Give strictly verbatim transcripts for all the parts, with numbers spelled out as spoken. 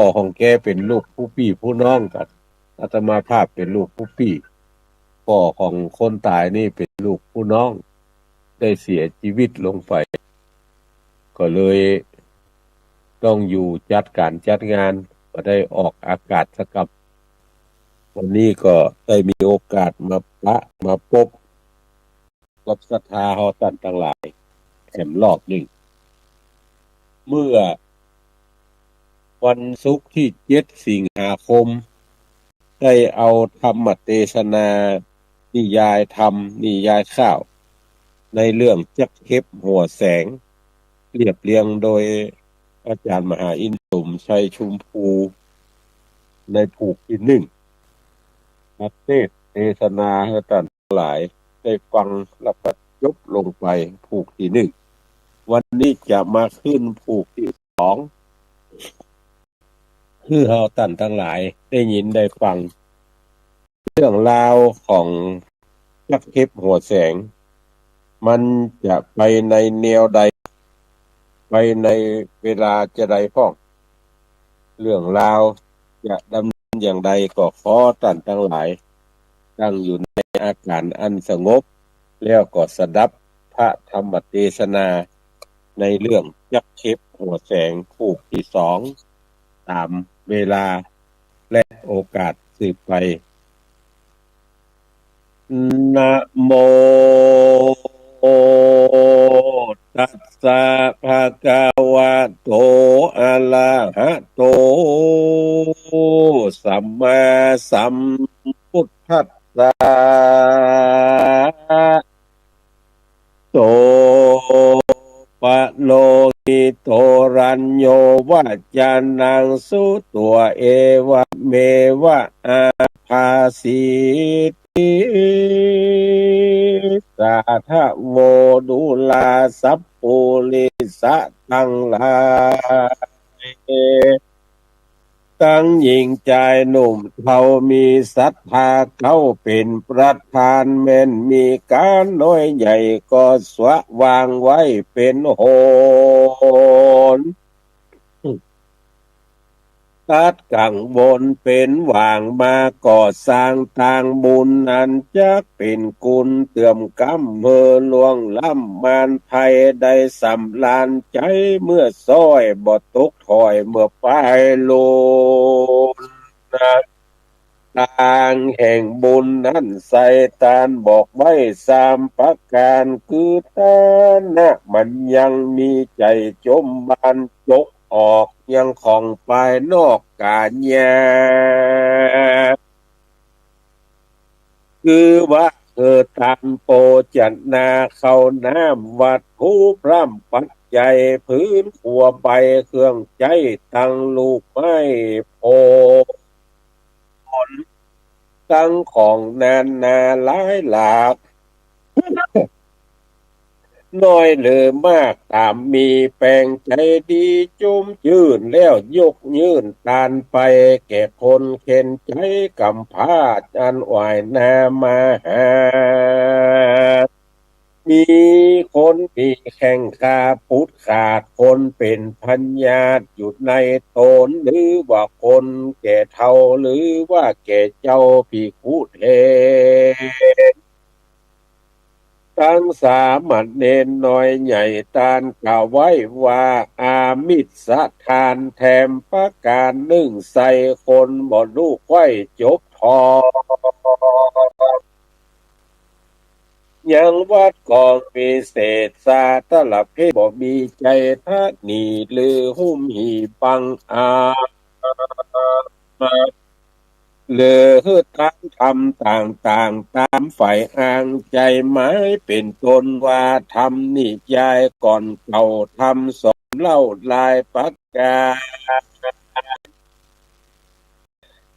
อของแกเป๋นลูกผู้ปี้ผู้น้องกั๋น อาตมาภาพเป๋นลูกผู้ปี้ ป้อของคนต๋ายนี่เป๋นลูกผู้น้อง ได้เสียจีวิตลงไป ก็เลยต้องอยู่จัดก๋านจัดงาน บ่ได้ออกอากาศสักกำ วันนี้ก็ได้มีโอกาสมาปะมาปบกับศรัทธาเฮาต้านตังหลายแถมรอบนึ่ง เมื่อวันศุกร์ตี้เจ็ดสิงหาคม ได้เอาธรรมเตสนา นิยายธรรม นิยายคร่าว ในเรื่องจั๊กเข็บหัวแสง เรียบเรียงโดยอาจ๋ารย์มหาอินทร์ สมชัยชุมภู ในผูกตี้นึ่ง มาเตสน์เตสนาหื้อต้านตังหลายได้ฟัง แล้วก็จบลงไปผูกตี้นึ่ง วันนี้จะมาขึ้นผูกตี้สอง หื้อเฮาต้านตังหลายได้ยินได้ฟัง เรื่องราวของจั๊กเข็บหัวแสง มันจะไปในแนวใด ไปในเวลาจาใดพ่อง เรื่องราวจะดำเนินอย่างใด ก็ขอต้านตังหลาย ตั้งอยู่ในอาก๋ารอันสงบ แล้วก็สดับพระธรรมเตสนา ในเรื่องจั๊กเข็บหัวแสงผูกตี้สอง ต๋ามเวลาและโอกาสสืบไป นะโม ตัสสะ ภะคะวะโต อะระหะโต สัมมาสัมพุทธัสสะ โส ปะโลหิโต รัญโญ วะจานัง สุตัว เอวะเมวะ อาภาสีติ สาธะโว ดูรา สัพปุริสะตังหลาย ตังญิงจายหนุ่มเฒ่า มีศรัทธาเข้าเป๋นประธาน แม้นมีก๋านน้อยใหญ่ ก็สวะวางไว้เป๋นโหน ตัดกังวลเป๋นหว่าง มาก่อสร้างตางบุญ อันจักเป๋นกุณเติมกำ หื้อล่วงล้ำมารภัย ได้สำราญใจ๋ เมื่อซ้อยบ่ตกถ้อย เมื่อปายลุน ตางแห่งบุญนั้นใส่ ต้านบอกไว้สามประก๋าน คือ ฐานะมันยังมี ใจ๋จมบานจกออก ยังของปายนอกก๋าญา คือว่า เออ ต้านโภชนาข้าวน้ำ วัตถุพร่ำปัจจัย ผืนครัวใบเครื่องใจ๊ ตังลูกไม้ผล ตังของนานาหลายหลาก น้อยหรือมากต๋ามมี แป๋งใจ๋ดีจุ้มจื้น แล้วยกยื่นตานไป แก่คนเข็ญใจ๋ก๋ำพร้า อันไหว้หน้ามาหา มีคนมีแข้งขาปุดขาด คนเป๋นพยาธิอยู่ในต๋น หรือว่าคนแก่เฒ่า หรือว่าแก่เจ้าภิกขุเถร ตังสามเณรน้อยใหญ่ ต้านกล่าวไว้ว่า อามิสทานแถมประก๋านนึ่ง ใส่คนบ่ฮู้ใค่จบถ้อย ยังวัตรกองวิเศษ สาธารเพศ บ่มีใจ๋ตระหนี่ หรือหุ้มหี่บังอาจ หรือหื้อตางธรรมต่างๆ ต๋ามฝ่ายอ้างใจ๋หมาย เป๋นต้นว่า ธรรมนิยายก่อนเก่า ธรรมสอนเล่าหลายประก๋าน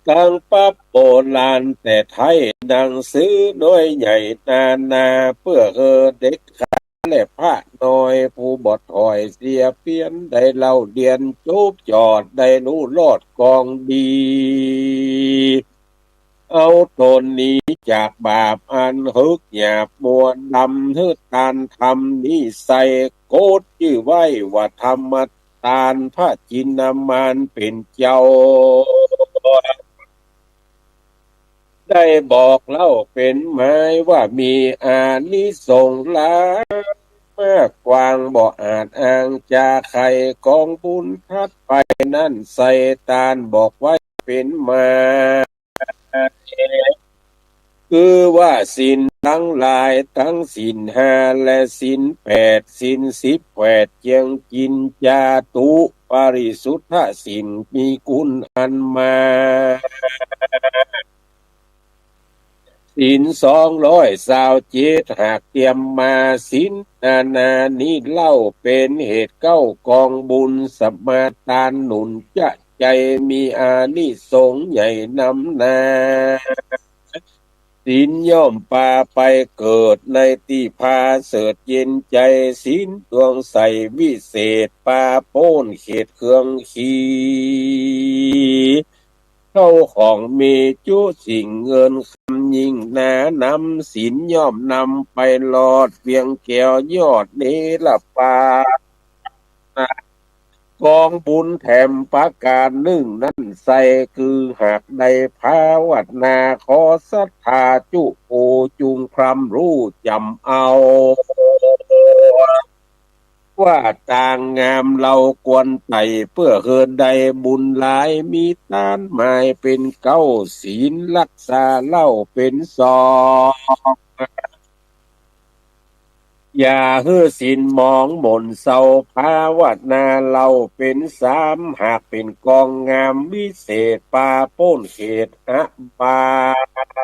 ตังปรับโบราณแต่ไท้ หนังสือน้อยใหญ่นานา เปื้อหื้อเด็กขาดและพระน้อย ผู้บ่ถ้อยเสียเปียน ได้เล่าเรียนจบจอด ได้ฮู้รอดกองดี เอาต๋นหนีจากบาปอันเหิกหยาบมัวดำ หื้อต้านธรรมนี้ใส่ กดจื้อไว้ว่าธรรม ตานพระจินนามานเป๋นเจ้า ได้บอกเล่าเป๋นหมายว่ามีอานิสงส์หลายมากกว้างบ่อาจอ้างจาไข กองบุญถัดไปนั้นใส่ตานบอกไว้เป๋นหมาย คือว่าศีลตังหลายตังศีลห้าและศีลแปด ศีลสิบแปด เจียงกินจาตุปาริสุทธศีลมีกุณอันมาก ศีลสองร้อยซาวเจ็ดหากเตรียมมา ศีลนานานี้เล่าเป๋นเหตุเก๊ากองบุญสมาตานหนุนจะใจ๋ มีอานิสงส์ใหญ่นำนา ศีลย่อมปาไปเกิดในตี้ผาเสริฐเย็นใจ๋ ศีลดวงใสวิเศษปาป๊นเขตเครื่องขี เข้าของมีจุสิ่งเงินคำยิ่งหนานำ ศีลย่อมนำไปรอดเวียงแก้วยอดเนรปาน กองบุญแถมประก๋านนึ่งนั้นใส่ คือหากได้ภาวนาขอศรัทธาจุผู้จุ่งพร่ำฮู้จ๋ำเอา ว่าตางงามเฮาควรไต่ เปื้อหื้อได้บุญหลาย มีตานหมายเป๋นเก๊า ศีลฮักษาเล่าเป๋นสอง อย่าหื้อศีลหมองหม่นเซา ภาวนาเล่าเป๋นสาม หากเป๋นกองงามวิเศษปาป๊นเขตอบาย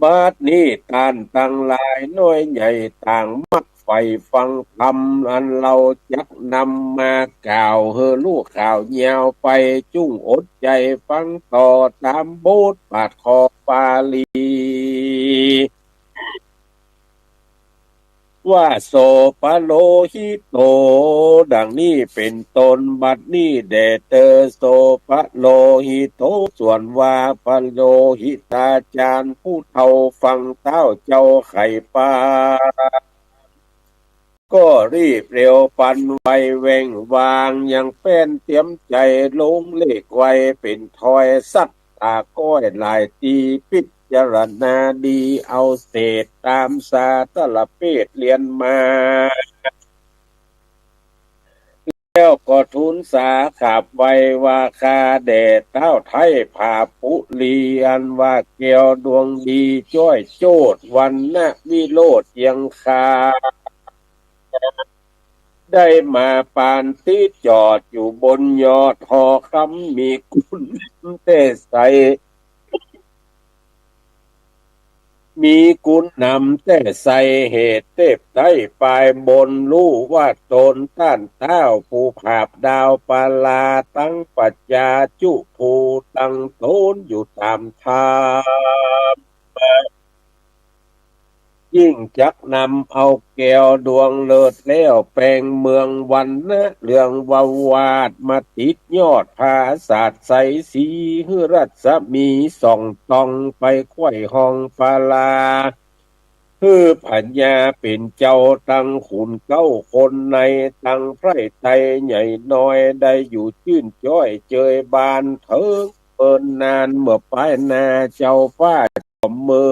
บัดนี้ต้านตังหลายน้อยใหญ่ต่างมักใฝ่ฟังธรรมอันเฮาจักนำมากล่าวหื้อฮู้ข่าวยาวไป จุ่งอดใจ๋ฟังต่อต๋ามบทปาฐคอปาลี ว่าโสปะโลหิโต ดังนี้เป๋นต้น บัดนี้แด่เธอโสปะโลหิโต ส่วนว่าปะโลหิตาจารย์ผู้เฒ่าฟังเต๊าเจ้าไขปาน ก็รีบเร็วปันไวแว่งวาง ยังแป้นเตรียมใจ๋ลงเลขไว้เป๋นถ้อย สัตตาก้อยหลายตี้พิจารณาดี เอาเศษต๋ามสาตะละเพศเรียนมา แล้วก็ทูลสาขาบไหว้ว่า ข้าแด่เต๊าไท้ผาปุรี อันว่าแก้วดวงดีจ้อยโจ้ดวรรณวิโรจน์เยียงคา ได้มาปานตี้จอดอยู่บนยอดหอคำ มีกุณแต๊ใส มีกุณนำแต๊ใส เหตุเต๊ใต้ปายบน ฮู้ว่าต๋นต้านเต๊าผู้ผาบดาวปาลา ตังปัจจาจุผู้ตังต๋นอยู่ต๋ามธรรม ยิ่งจักนำเอาแก้วดวงเลิศแล้ว แป๋งเมืองวรรณะเรืองวาวาด มาติดยอดผาสาดใสสี หื้อรัศมีส่องตองไปไขว่ห้องปาลา หื้อพญาเป๋นเจ้าตังขุนเก๊าคนใน ตังไพร่ไตใหญ่น้อย ได้อยู่จื้นจ้อยเจยบานเถิงเมินนาน เมื่อปายหน้าเจ้าฟ้าจอมเมื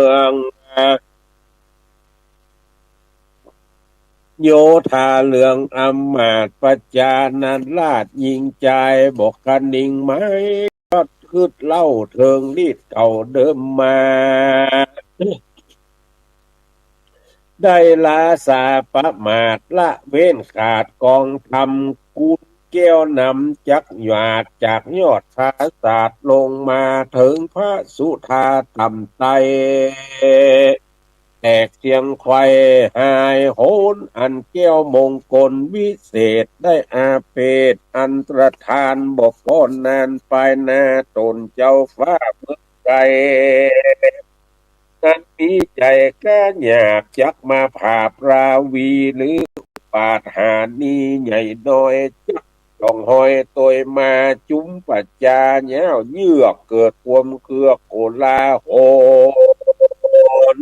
อง โยธาเรืองอำมาตย์ประจานาราชยิ่งจาย บอกคะนิงไม้ ก็คืดเล่าเถิงฤทธิ์เก่าเดิมมา ได้ละสาประมาทละเว้นขาดกองธรรม กุณแก้วนำจักหยาดจากยอดผาสาดลงมาเถิงพระสุธาต่ำไต้ แตกเสียงไขว่หายโหน อันแก้วมงคลวิเศษได้อาเพศอันตรธาน บ่พ้นนานปายหน้าต๋นเจ้าฟ้าเมืองไกล นั้นมีใจ๋กล้าอยากจักมาผาบราวี หรืออุปาทานีใหญ่น้อย จักจ้องหอยตวยมาจุมประจาเย้าเยือก เกิดความเคือกโกลาหล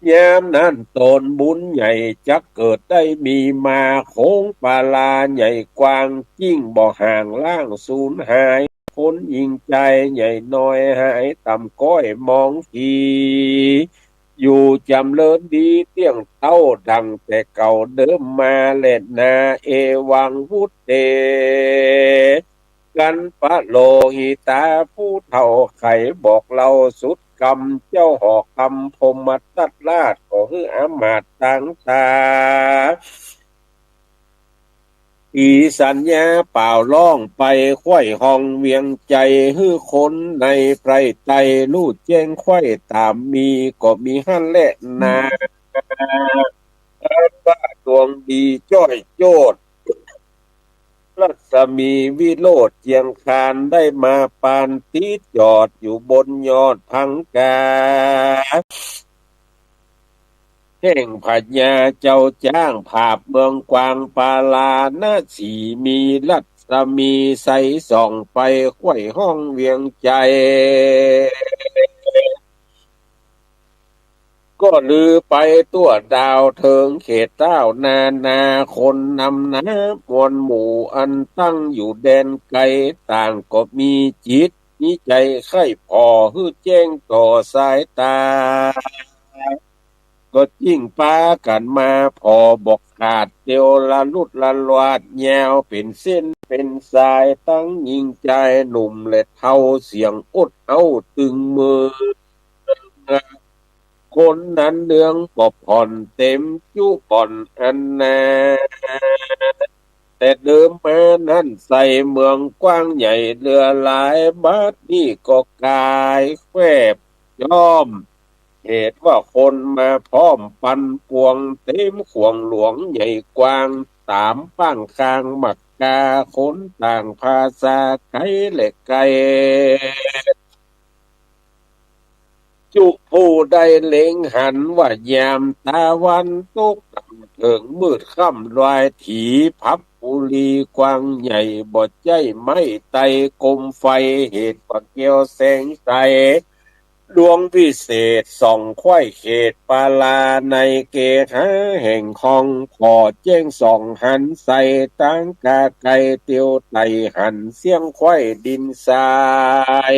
ยามนั้นต๋นบุญใหญ่จักเกิดได้มีมา โขงปาลาใหญ่กว้าง ยิ่งบ่ห่างล้างสูญหาย คนหญิงจายใหญ่น้อยหายต่ำก้อยมองที อยู่จ๋ำเริญดีเตี้ยงเต๊าดั่งแต่เก่าเดิมมาแลนา เอวังวุตเต กัณปะโลหิตาผู้เฒ่าไขบอกเล่าสุดกำ เจ้าหอกกำพรหมทัตราชก็หื้ออำมาตย์ตางตา ตีสัญญาป่าวร้องไปไขว้ห้องเวียงใจ๋ หื้อคนในไพร่ไต้ฮู้แจ้งไขว้ต๋ามมี ก็มีหั้นแลนา อันว่าดวงดีจ้อยโจด รัศมีวิโรจน์เจียงคาน ได้มาปานติดจอดอยู่บนยอดพังกา แห่งพญาเจ้าจ๊างผาบเมืองกวางปาลาณสี มีรัศมีใสส่องไปไขว้ห้องเวียงใจ๋ ก็ลือไปทั่วดาวเถิงเขตเต้านานา คนนำหน้ามวลหมู่อันตั้งอยู่แดนไกล ต่างก็มีจิตมีใจ๋ใค่ผ่อหื้อแจ้งต่อสายต๋า ก็ยิ่งปากั๋นมาผ่อบ่ขาด เตียวละลุดละลวาดยาวเป๋นเส้นเป๋นสาย ตังหญิงจายหนุ่มและเฒ่าเสี้ยงอดเอาตึงเมือง คนนั้นเนืองก็ผ่อนเต็มจุบ่อนอันนา แต่เดิมมานั้นใสเมืองกว้างใหญ่เหลือหลาย บัดนี้ก็ก๋ายแคบจ้อม เหตุว่าคนมาพร้อมปันปวง เต็มข่วงหลวงใหญ่กว้าง ต๋ามป้างคางมักกา คนต่างภาษาไกลและไกล จุผู้ได้เล็งหันว่ายามตะวันตก เถิงมืดค่ำลอย ถีพับปุรีกว้างใหญ่ บ่ใจ้ไม้ไตรโกมไฟ เหตุว่าแก้วแสงใส ดวงวิเศษส่องไขว้เขตปาลาในเกหาแห่งห้อง ผ่อแจ้งส่องหันใส ตางกาไกลเตียวไต่หันเสี้ยงไขว้ดินทราย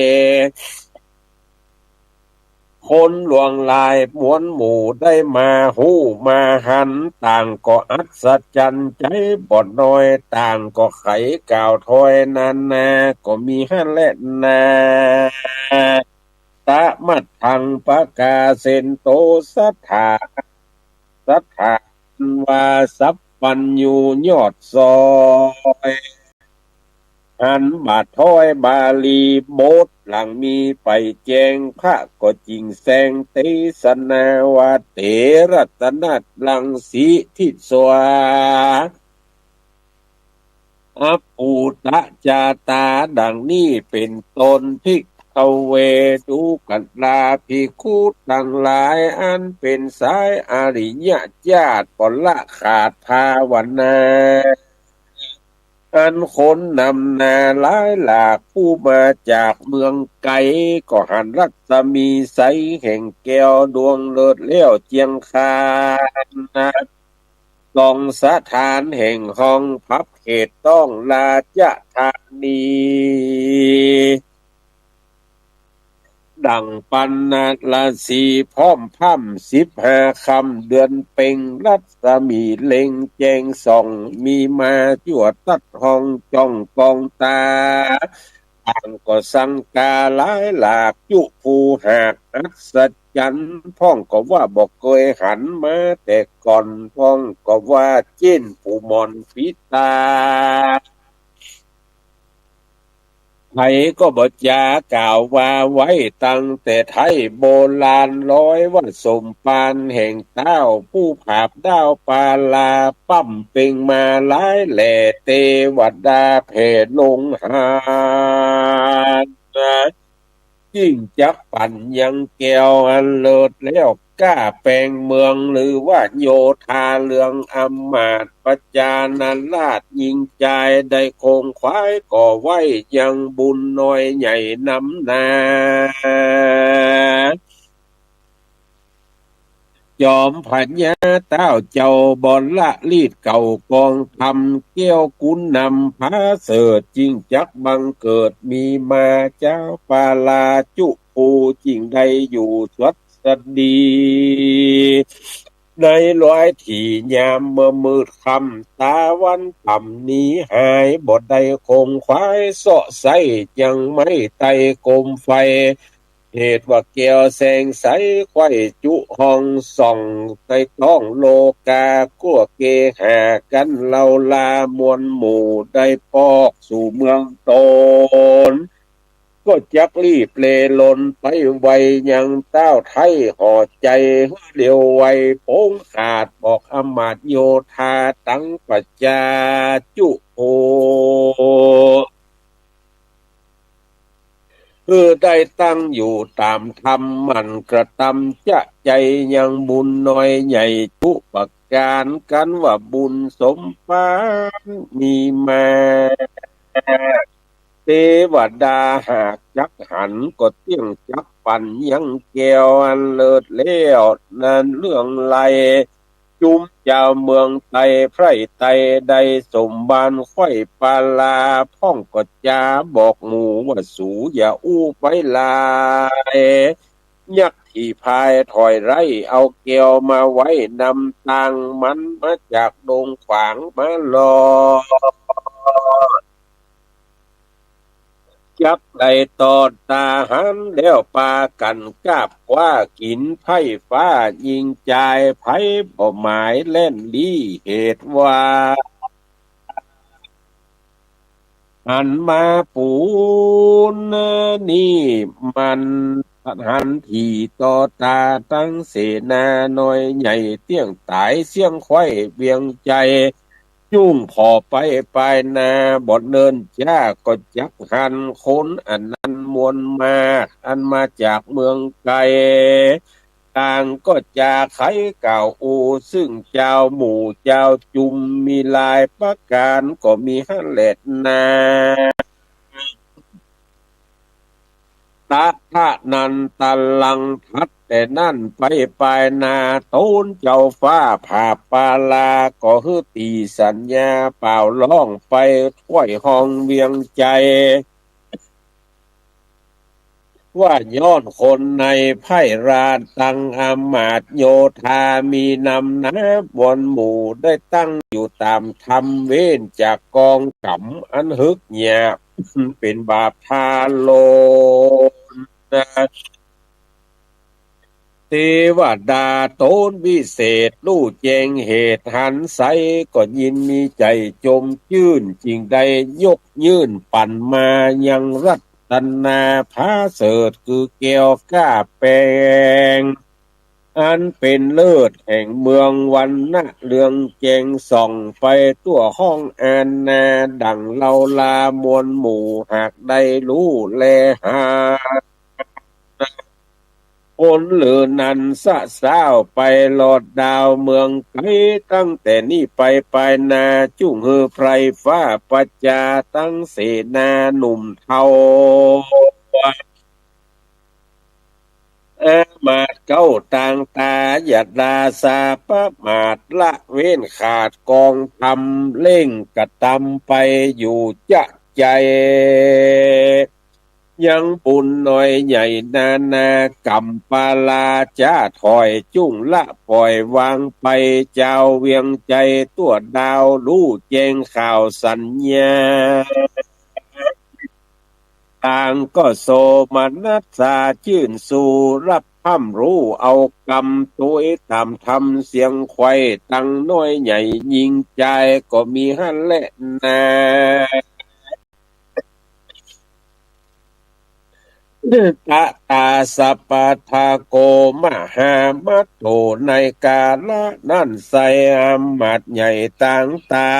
คนหลวงหลายมวลหมู่ได้มาฮู้มาหัน ต่างก็อัศจรรย์ใจ๋บ่น้อย ต่างก็ไขกล่าวถ้อยนานา ก็มีหั้นแลนา ตะมัตถังปะกาเสนโต สถา สถานว่าสัพพัญญูยอดซอย หันบ่าถ้อยบาลีบท หลังมีไปแจ้ง พระก็จิ่งแสงเตสนาว่า เถระตนะรังสีทิศวา อภูตจาตา ดังนี้เป๋นต้น ภิกขเว ดูกราภิกขุตังหลาย อันเป๋นสายอริยะจาติ บ่ละขาดภาวนา อันคนนำหน้าหลายหลาก ผู้มาจากเมืองไกล ก็หันรัศมีใสแห่งแก้วดวงเลิศแล้วเจียงคาน ส่องสถานแห่งห้องพับเขตต้องราชธานี ดั่งปันนราศีพร้อมพร่ำสิบห้าค่ำเดือนเพ็ญ รัศมีเล็งแจ้งส่อง มีมาจั่วตัดห้องจ้องกองตา ต่างก็สังกาหลายหลาก จุผู้หากอัศจรรย์ พ่องก็ว่าบ่เกยหันมาแต่ก่อน พ่องก็ว่าเจ้นผู้หม่อนปิดตา ใผก็บ่จ๋ากล่าวว่าไว้ ตั้งแต่ไท้โบราณ ร้อยว่าสมปานแห่งเต๊า ผู้ผาบดาวปาลา ป้ำเป่งมาหลายแหล่ เตวดาแผ่ลงหา ยิ่งจักปั๋นยังแก้วอันเลิศแล้ว กล้าแป๋งเมือง หรือว่าโยธาเรืองอำมาตย์ ประจานาราชหญิงจาย ได้คงขวายก่อไว้ ยังบุญน้อยใหญ่นำหน้า จอมพญาเต้าเจ้าบรรลีดเกล้ากองธรรม แก้วกุณนำผาเสริฐ จึงจักบังเกิดมีมา เจ้าปาลาจุภูจึงได้อยู่สวัสดี ในลอยถี่ยามเมื่อมืดค่ำ ตะวันต่ำหนีหาย บ่ได้คงขวายเสาะใส ยังไม่ไต่โกมไฟ เหตุว่าแก้วแสงใสไขว่จุห้องส่อง ในท้องโลกา กั๋วเกหากั๋นเลาลามวลหมู่ ได้ปอกสู่เมืองตน ก็จักรีบเลหล่นไปไว ยังเต้าไท้ห่อใจ๋หื้อเร็วไว โป๋งขาดบอกอำมาตย์โยธาตังประจาจุโภ คือได้ตั้งอยู่ต๋ามธรรมหมั่นกระตำจะใจ๋ ยังบุญน้อยใหญ่จุประก๋าน กั๋นว่าบุญสมปานมีมา เตวดาหากจักหัน ก็เตี้ยงจักปั๋นยังแก้วอันเลิศแล้ว นั้นเรื่องไล จุมจาวเมืองไตไพร่ไตได้สมบานไขว่ปาลา พ่องก็จาบอกหมู่ว่าสูอย่าอู้ไปหลาย ยักษ์ถี่พายถอยไล่เอาแก้วมาไว้นำตาง มันมาจากดงขวางมารอด จักได้ตอดต๋าหันแล้วปากั๋นกาบคว้า กิ๋นไพ่ฟ้ายิงจาย ไผบ่หมายแล่นลี้ เหตุว่า หันมาปูนนี้มันหันถี่ต่อต๋าตังเสนาน้อยใหญ่ เตี้ยงต๋ายเสี้ยงไขว่เวียงใจ๋ จุ่งผ่อไปปายหน้า บ่เนิ่นจ๊าก็จักหันคนอันนั้นมวลมาก อันมาจากเมืองไก๋ ต่างก็จาไขกล่าวอู้ ซึ่งจาวหมู่จาวจุมมีหลายประก๋าน ก็มีหั้นแลนา ตะทะนันตะลัง ถัดแต่นั้นไปปายหน้า โตนเจ้าฟ้าผาบปาลา ก็หื้อตี๋สัญญาเป่าร้องไปถ้วยห้องเวียงใจ๋ ว่าย้อนคนในไพร่ราชตังอำมาตย์โยธา มีนำหน้าบวนหมู่ ได้ตั้งอยู่ต๋ามธรรม เว้นจากกองกรรมอันเฮิกหยาบ เป๋นบาปทาโลน เตวดาโตนวิเศษ ฮู้แจ้งเหตุหันใส ก็ยินมีใจ๋จมจื้น จึงได้ยกยื่นปั๋นมายังรัตนาผาเสริฐ คือแก้วก้าแปง อันเป๋นเลิศแห่งเมือง วรรณะเรืองแจ้งส่องไปทั่วห้องอาณา ดั่งเลาลามวลหมู่หากได้ฮู้แลหา คนเหลือนั้นสะซ้าวไปลอดดาวเมืองไก๋ ตั้งแต่นี้ไปปายหน้า จุ่งหื้อไพร่ฟ้าประจาตังเสนาหนุ่มเฒ่า อามาตย์เก๊าต่างต๋า อย่าดาสาประมาท ละเว้นขาดกองธรรม เร่งกระตำไปอยู่จะใจ๋ ยังบุญน้อยใหญ่นานากรรมปาลาจ๊าถอย จุ่งละป่อยวางไป จาวเวียงใจ๋ทั่วดาว ฮู้แจ้งข่าวสัญญา ต่างก็โสมนัสสาจื้นชู ฮับฮ่ำฮู้เอากำ ตวยต๋ามธรรมเสียงไขว่ ตังน้อยใหญ่ญิงจาย ก็มีหั้นแลนา ตะตาสะปะทะโก มหามัตโต ในกาละนั้นไส้ อำมาตย์ใหญ่ต่างต๋า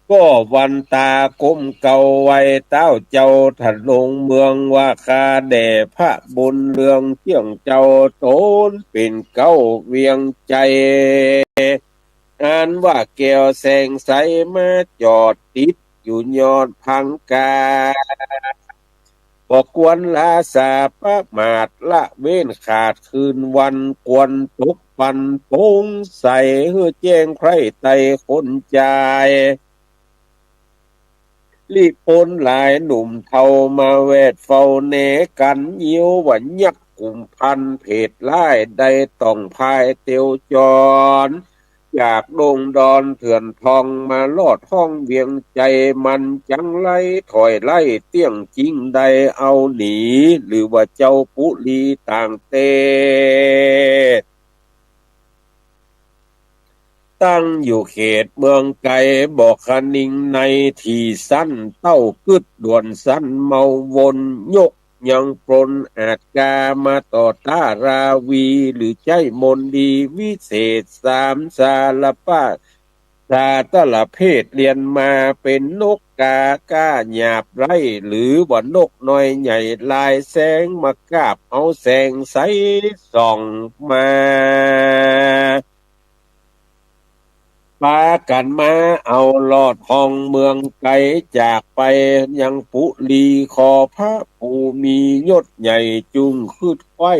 ก็วันต๋าก้มเกล้าไหว้ เต้าเจ้าทะลงเมือง ว่าข้าแด่พระบุญเรืองเตี้ยงเจ้า ตนเป๋นเก๊าเวียงใจ๋ อันว่าแก้วแสงใสมาจอดติดอยู่ยอดพังกา บ่ควรละสาประมาทละเว้นขาดคืนวัน ควรตกปันโปร่งใส หื้อแจ้งใคร่ไตร่คนจาย ลี้ป๊นหลายหนุ่มเฒ่ามาแวดเฝ้าแนกั๋น เยียวว่ายักษ์กุมภัณฑ์เผศร้าย ได้ต้องพายเตียวจร จากดงดอนเถื่อนทอง มาฮอดห้องเวียงใจ๋ มันจักไล่ถอยไล่เตี้ยงจิง ได้เอาหนี หรือว่าเจ้าปุรีต่างเตศ ตั้งอยู่เขตเมืองไกล บ่คะนิงในตี้สั้น เต้ากึ๊ดด่วนสั้นเมาวน ยกยังปรนอาจกล้า มาต่อต้าราวี หรือใจ๊มนต์ดีวิเศษสามสารพาด สาตะละเพศเรียนมา เป๋นนกกาก้าหยาบไร้ หรือว่านกน้อยใหญ่ลายแสง มากาบเอาแสงใสส่องมา ปากั๋นมาเอาฮอดห้องเมืองไกล จากไปยังปุรี ขอพระผู้มียศใหญ่ จุ่งคึดใค่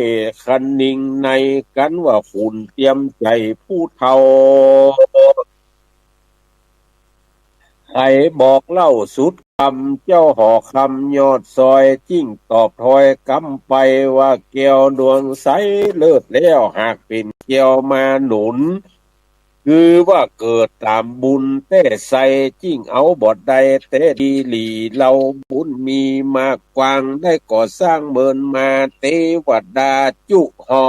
คะนิงในกั๋น ว่าขุนเตียมใจ๋ผู้เฒ่า ใผบอกเล่าสุดคำ เจ้าหอคำยอดซอย จิ่งตอบถอยกำไป ว่าแก้วดวงใสเลิศแล้ว หากเป๋นแก้วมาหนุน คือว่าเกิดต๋ามบุญแต๊ใส่ จิ่งเอาบ่ได้แต๊ดีหลี เฮาบุญมีมากกว้าง ได้ก่อสร้างเมินมา เตวดาจุหอ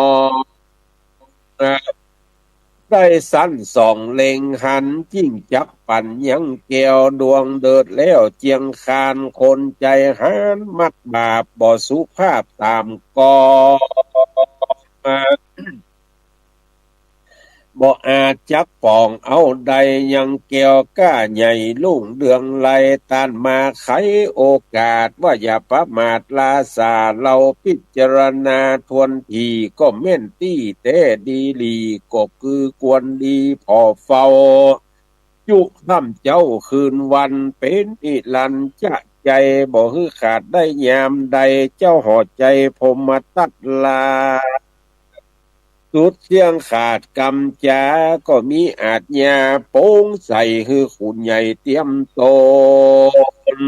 ได้สันส่องเล็งหัน จิ่งจักปั๋นยังแก้วดวงเดิดแล้ว เจียงคานคนใจ๋หาน มักบาปบ่สุภาพต๋ามก่อ บ่อาจจักป๋องเอาได้ ยังแก้วก้าใหญ่รุ่งเรืองไล ต้านมาไขโอกาส ว่าอย่าประมาทละสา เฮาพิจารณาถ้วนถี่ ก็แม่นตี้แต๊ดีหลี ก็คือควรดีผ่อเฝ้า จุค่ำเจ๊าคืนวัน เป๋นนิรันจะใจ๋ บ่หื้อขาดได้ยามใด เจ้าหอใจ๋พรหมตัตลา สุดเสี้ยงขาดกำจา ก็มีอาจญาโป๋งใส หื้อขุนใหญ่เตียมต๋น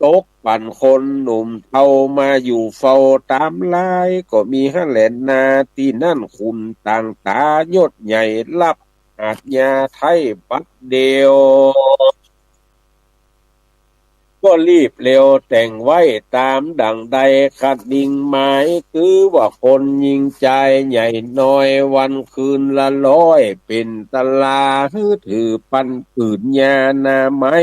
ตกปั๋นคนหนุ่มเฒ่า มาอยู่เฝ้าต๋ามลาย ก็มีหั้นแหละนา ตี้นั่นขุนต่างต๋ายศใหญ่ ฮับอาจญาไท้บัดเดี่ยว ก็รีบเร็วแต่งไว้ต๋ามดั่งใดคะนิงหมาย คือว่าคนญิงจายใหญ่น้อย วันคืนละร้อยเป๋นตลา หื้อถือปันปื๋นญานาไม้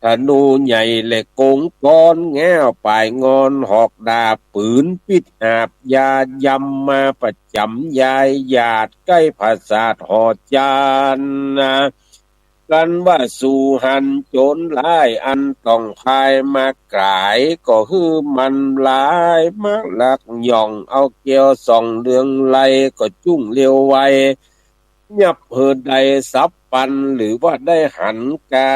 ธนูใหญ่และกงกร แง้วป๋ายงอนหอกดาบ ปื๋นปิ๊ดหาบยายำ มาประจ๋ำยายหยาด ใก้ผสาทหอจันทร์นะ กันว่าสูหันโจรร้าย อันต้องพายมาก๋าย ก็หื้อมันลายมาลักหย่อง เอาแก้วส่องเรืองไล ก็จุ่งเร็วไว ยับหื้อได้สับปัน หรือว่าได้หันกา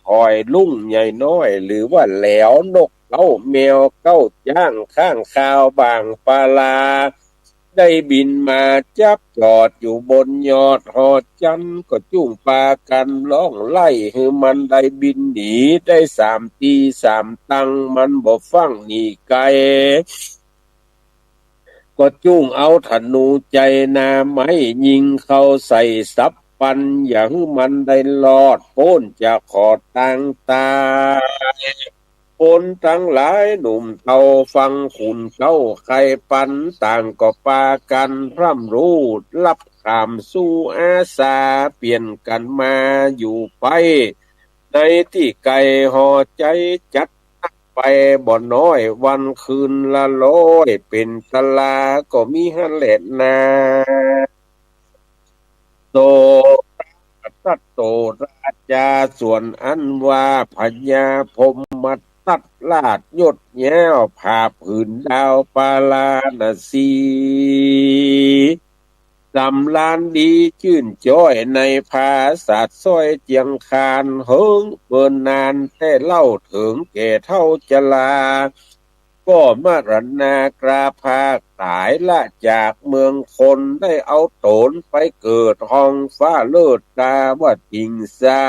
ถอยลุ่งใหญ่น้อย หรือว่าแหลวนกเก๊าแมวเก๊าจ๊าง ข้างคาวบ่างปลา ได้บินมาจับจอดอยู่บนยอดหอจันทร์ ก็จุ่งปากั๋นฮ้องไล่ หื้อมันได้บินหนี ได้สามตี้สามตัง มันบ่ฟั่งหนีไกล ก็จุ่งเอาธนูใจ๋นาไม้ยิงเข้าใส่สับปัน อย่าหื้อมันได้รอดป๊นจากขอดตางต๋าย คนตังหลายหนุ่มเฒ่าฟังขุนเก๊าไขปัน ต่างก็ปากั๋นพร่ำรู้ฮับขามสู้อาสา เปลี่ยนกั๋นมาอยู่ไป ในตี้ไก๋หอใจ๋จัดไปบ่น้อย วันคืนละร้อยเป๋นตลา ก็มีหั้นแหละนา โส ตัตโตราจา ส่วนอันว่าพญาพรหมทัตราชยศยาว ผาบหืนดาวปาราณสี สำราญดีจื้นจ้อยในผาสาทซ้อยเจียงคาน เหิงเมินนานแต๊เล่า เถิงแก่เฒ่าจรา ก็มรณาคราพาต๋ายละจากเมืองคน ได้เอาต๋นไปเกิดห้องฟ้าเลิศตาวถิงสา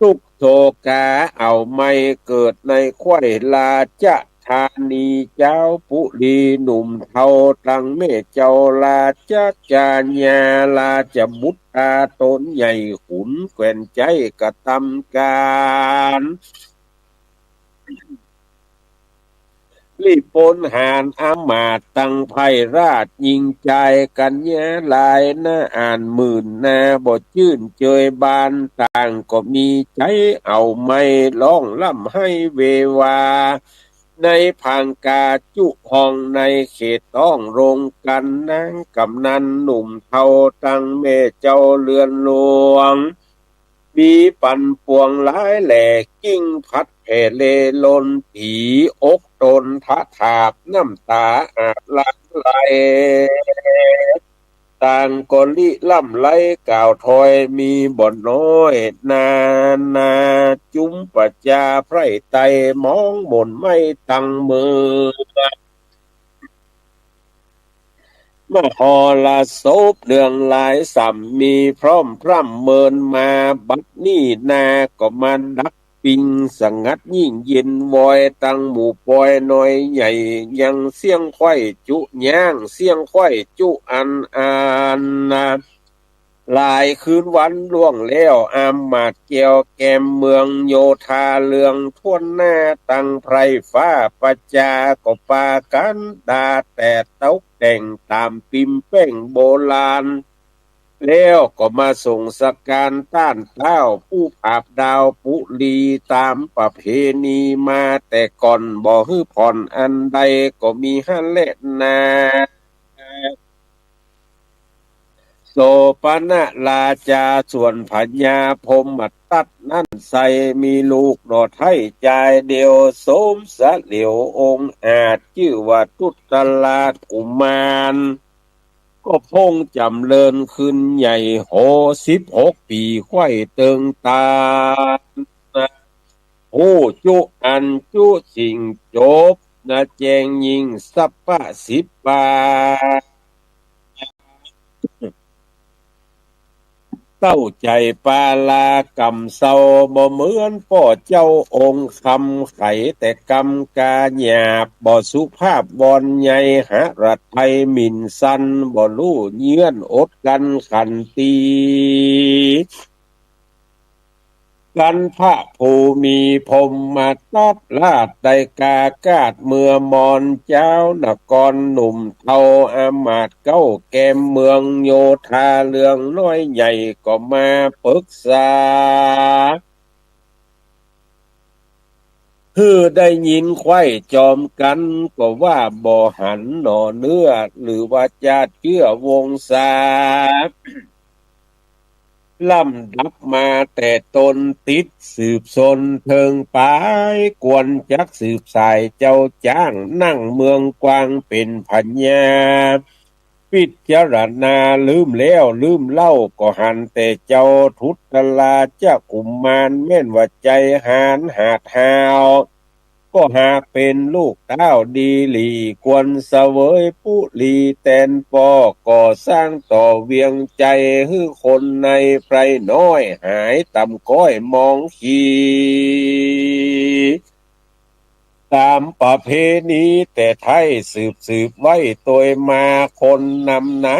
ตุ๊กโศกาเอาไม้เกิดในแคว้นราชธานี เจ้าปุรีหนุ่มเฒ่าตังแม่เจ้าราชกัญญา ราชบุตราต๋นใหญ่ขุนแคว้นใจ๊กระตำก๋าน รีบปนหาญอำมาตย์ตังไพร่ราชหญิงจายกัญญาหลายนา อ่านหมื่นนาบ่จื้นเจยบาน ต่างก็มีใจ๋เอาไม้ฮ้องร่ำไห้เววา ในผางกาจุห้องในเขตต้องโรงกั๋น นางกำนันหนุ่มเฒ่าตังแม่เจ้าเรือนหลวง มีปันปวงหลายแหล่ กิ่งพัดแผ่เล่ล่น ตี๋อกต๋นทะถาบ น้ำต๋าอาบหลั่งไหล ต่างก็ริร่ำไรกล่าวถอย มีบ่น้อยนานา จุมประจาไพร่ไตร่ มองหม่นไหม้ตังเมือง มหรสพเรื่องหลายส่ำมี พร่อมพร่ำเมินมา บัดนี้นาก็มาดับปิง สงัดยิ่งเย็นวอย ตังหมู่ปอยน้อยใหญ่ ยังเสี้ยงไขว้จุย้าง เสี้ยงไขว้จุอันอันนา หลายคืนวันล่วงแล้ว อำมาตย์แก้วแกมเมือง โยธาเรืองถ้วนหน้า ตังไพร่ฟ้าประจา ก็ปากั๋นดาแต๊ตกแต่งต๋ามปิมแป้งโบราณ แล้วก็มาส่งสการต้านเต๊า ผู้ผาบดาวปุรี ต๋ามประเพณีมาแต่ก่อน บ่หื้อผ่อนอันใด ก็มีหั้นแลนา โสปณราจา ส่วนพญาพรหมทัตนั้นไส้ มีลูกหน่อไท้จายเดียว สมสะเหลียวองอาจ จื้อว่าทุตราชกุมาร ก็พงจ๋ำเริญขึ้นใหญ่ โห สิบหกปี๋ไขว้เติงต๋าน ฮู้จุอันจุสิ่ง จบนาแจ้งยิ่งสัพพะสิบประ เต้าใจ๋ปาลากำเซา บ่เหมือนป้อเจ้าองค์คำ ไขแต่กำกาหยาบ บ่สุภาพวอนใย หฤทัยหมิ่นสัน บ่ฮู้เยื้อนอดกลั้นขันตี กันพระผู้มีพรหมทัตราชได้กากาดเมื่อมอน เจ้านครหนุ่มเฒ่าอำมาตย์เก๊าแกมเมือง โยธาเรืองน้อยใหญ่ก็มาปรึกษา หื้อได้ยินไขว้จอมกั๋น ก็ว่าบ่หันหน่อเนื้อ หรือว่าจาติเจื้อวงศา ลำดับมาแต่ตนติดสืบสนเถิงป๋าย ควรจักสืบสายเจ้าจ๊าง นั่งเมืองกวางเป๋นพญา พิจารณาลืมแล้วลืมเล่า ก็หันแต่เจ้าทุตราชกุมาร แม่นว่าใจ๋หาญหาดห้าว ก็หากเป๋นลูกเต้าดีหลี ควรเสวยปุรีแตนป้อ ก่อสร้างต่อเวียงใจ๋ หื้อคนในไพร่น้อย หายต่ำก้อยมองขี ต๋ามประเพณีแต่ไท้สืบสืบไว้ตวยมา คนนำหน้า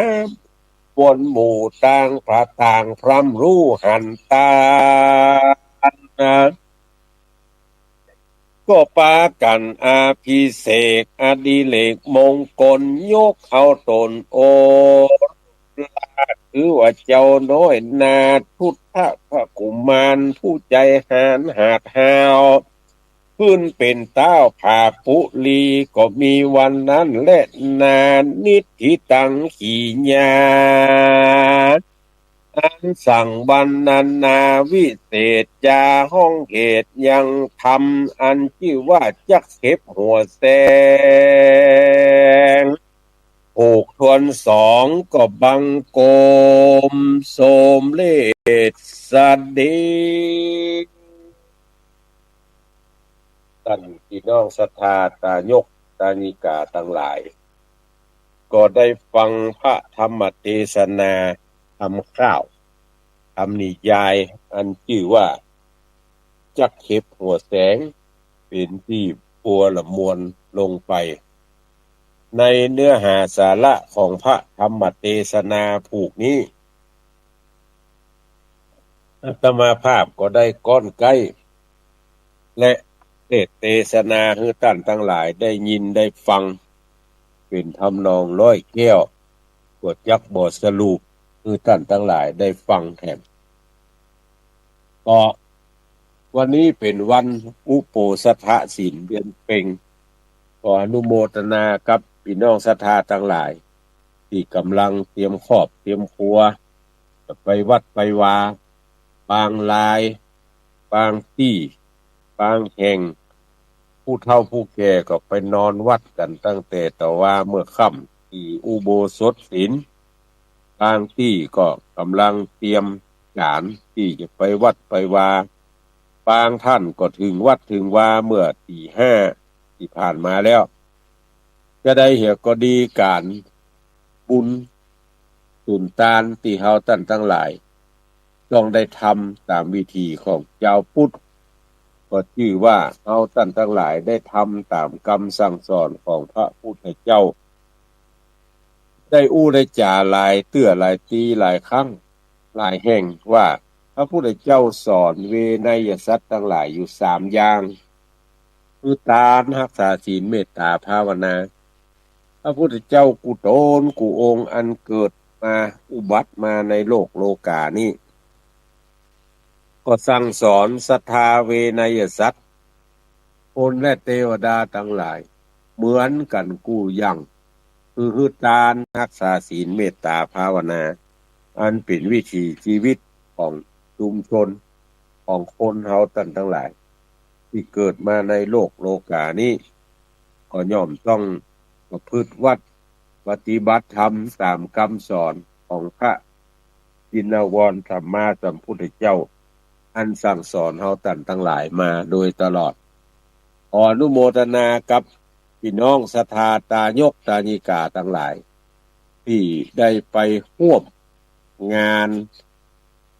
วนหมู่ต่าง พระต่างพร่ำฮู้หันต๋าน ก็ปากั๋นอภิเษกอดิเรกมงคล ยกเอาต๋นโอรส คือว่าเจ้าน้อยนาถทุตราชกุมาร ผู้ใจ๋หาญหาดห้าว ขึ้นเป๋นเต๊าผาปุรี ก็มีวันนั้นแลนา นิทธิตัง ขีญา อันสั่งวรรณนาวิเศษจา ฮ้องเหตุยังธรรม อันจื้อว่าจักเก็บหัวแสง ผูกทวนสองก็บังคมสมเร็จเสด็จ ต้านปี้น้องศรัทธาตายกตายิกาตังหลาย ก็ได้ฟังพระธรรมเตสนา ธรรมคร่าว ธรรมนิยาย อันจื้อว่า จักเข็บหัวแสง เป๋นตี้บัวละมวลลงไป ในเนื้อหาสาระของพระธรรมเตสนาผูกนี้ อาตมาภาพก็ได้ก้อนใก๊ และเตสน์เตสนาหื้อต้านตังหลายได้ยินได้ฟัง เป๋นทำนองร้อยแก้ว ก็จักบ่สรุปหื้อต้านตังหลายได้ฟังแถม ก็วันนี้เป๋นวันอุโปสถศีลเดือนเพ็ญ ขออนุโมทนากับปี้น้องศรัทธาตังหลาย ตี้ก่ำลังเตรียมครอบเตรียมครัว จะไปวัดไปวา บางราย บางตี้ บางแห่ง ผู้เฒ่าผู้แก่ก็ไปนอนวัดกั๋นตั้งแต่ตะวาเมื่อค่ำ ตี้อุโบสถศีล บางตี้ก็ก่ำลังเตรียมก๋านตี้จะไปวัดไปวา บางต้านก็เถิงวัดเถิงวาเมื่อตีห้าตี้ผ่านมาแล้ว จะใดเหียก็ดี ก๋านบุญสุนตานตี้เฮาต้านตังหลาย ต้องได้ทำต๋ามวิถีของจาวพุทธ ก็จื้อว่าเฮาต้านตังหลายได้ทำต๋ามกำสั่งสอนของพระพุทธเจ้า ได้อู้ได้จ๋าหลายเตื้อหลายตี้หลายครั้งหลายแห่งว่า พระพุทธเจ้าสอนเวไนยสัตว์ตังหลายอยู่สามอย่าง คือตาน ฮักษาศีล เมตต๋าภาวนา พระพุทธเจ้ากู้ต๋นกู้องค์อันเกิดมาอุบัติมาในโลกโลก๋านี้ ก็สั่งสอนศรัทธาเวไนยสัตว์ คนและเตวดาตังหลาย เหมือนกั๋นกู้อย่าง คือหื้อตาน ฮักษาศีล เมตต๋าภาวนา อันเป๋นวิถีจีวิตของชุมชน ของคนเฮาต้านตังหลาย ตี้เกิดมาในโลกโลก๋านี้ ก็ย่อมต้องประพฤติวัตรปฏิบัติธรรมต๋ามกำสอนของพระจินวรสัมมาสัมพุทธเจ้า อันสั่งสอนเฮาต้านตังหลายมาโดยตลอด ขออนุโมทนากับปี้น้องศรัทธาตายกตายิกาตังหลาย ตี้ได้ไปฮ่วมงาน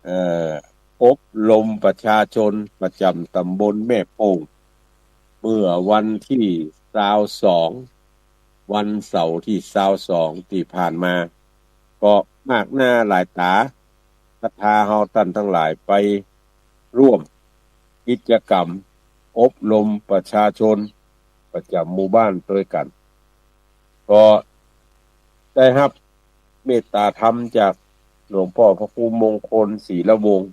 เอ่อ อบรมประชาชนประจ๋ำต๋ำบลแม่โป่ง เมื่อวันตี้ซาวสอง วันเสาร์ตี้ซาวสองตี้ผ่านมา ก็มากหน้าหลายต๋า ศรัทธาเฮาต้านตังหลายไปร่วมกิจกรรมอบรมประชาชนประจ๋ำหมู่บ้านตวยกั๋น ก็ได้ฮับเมตต๋าธรรมจากหลวงป้อพระครูมงคลศิลวงศ์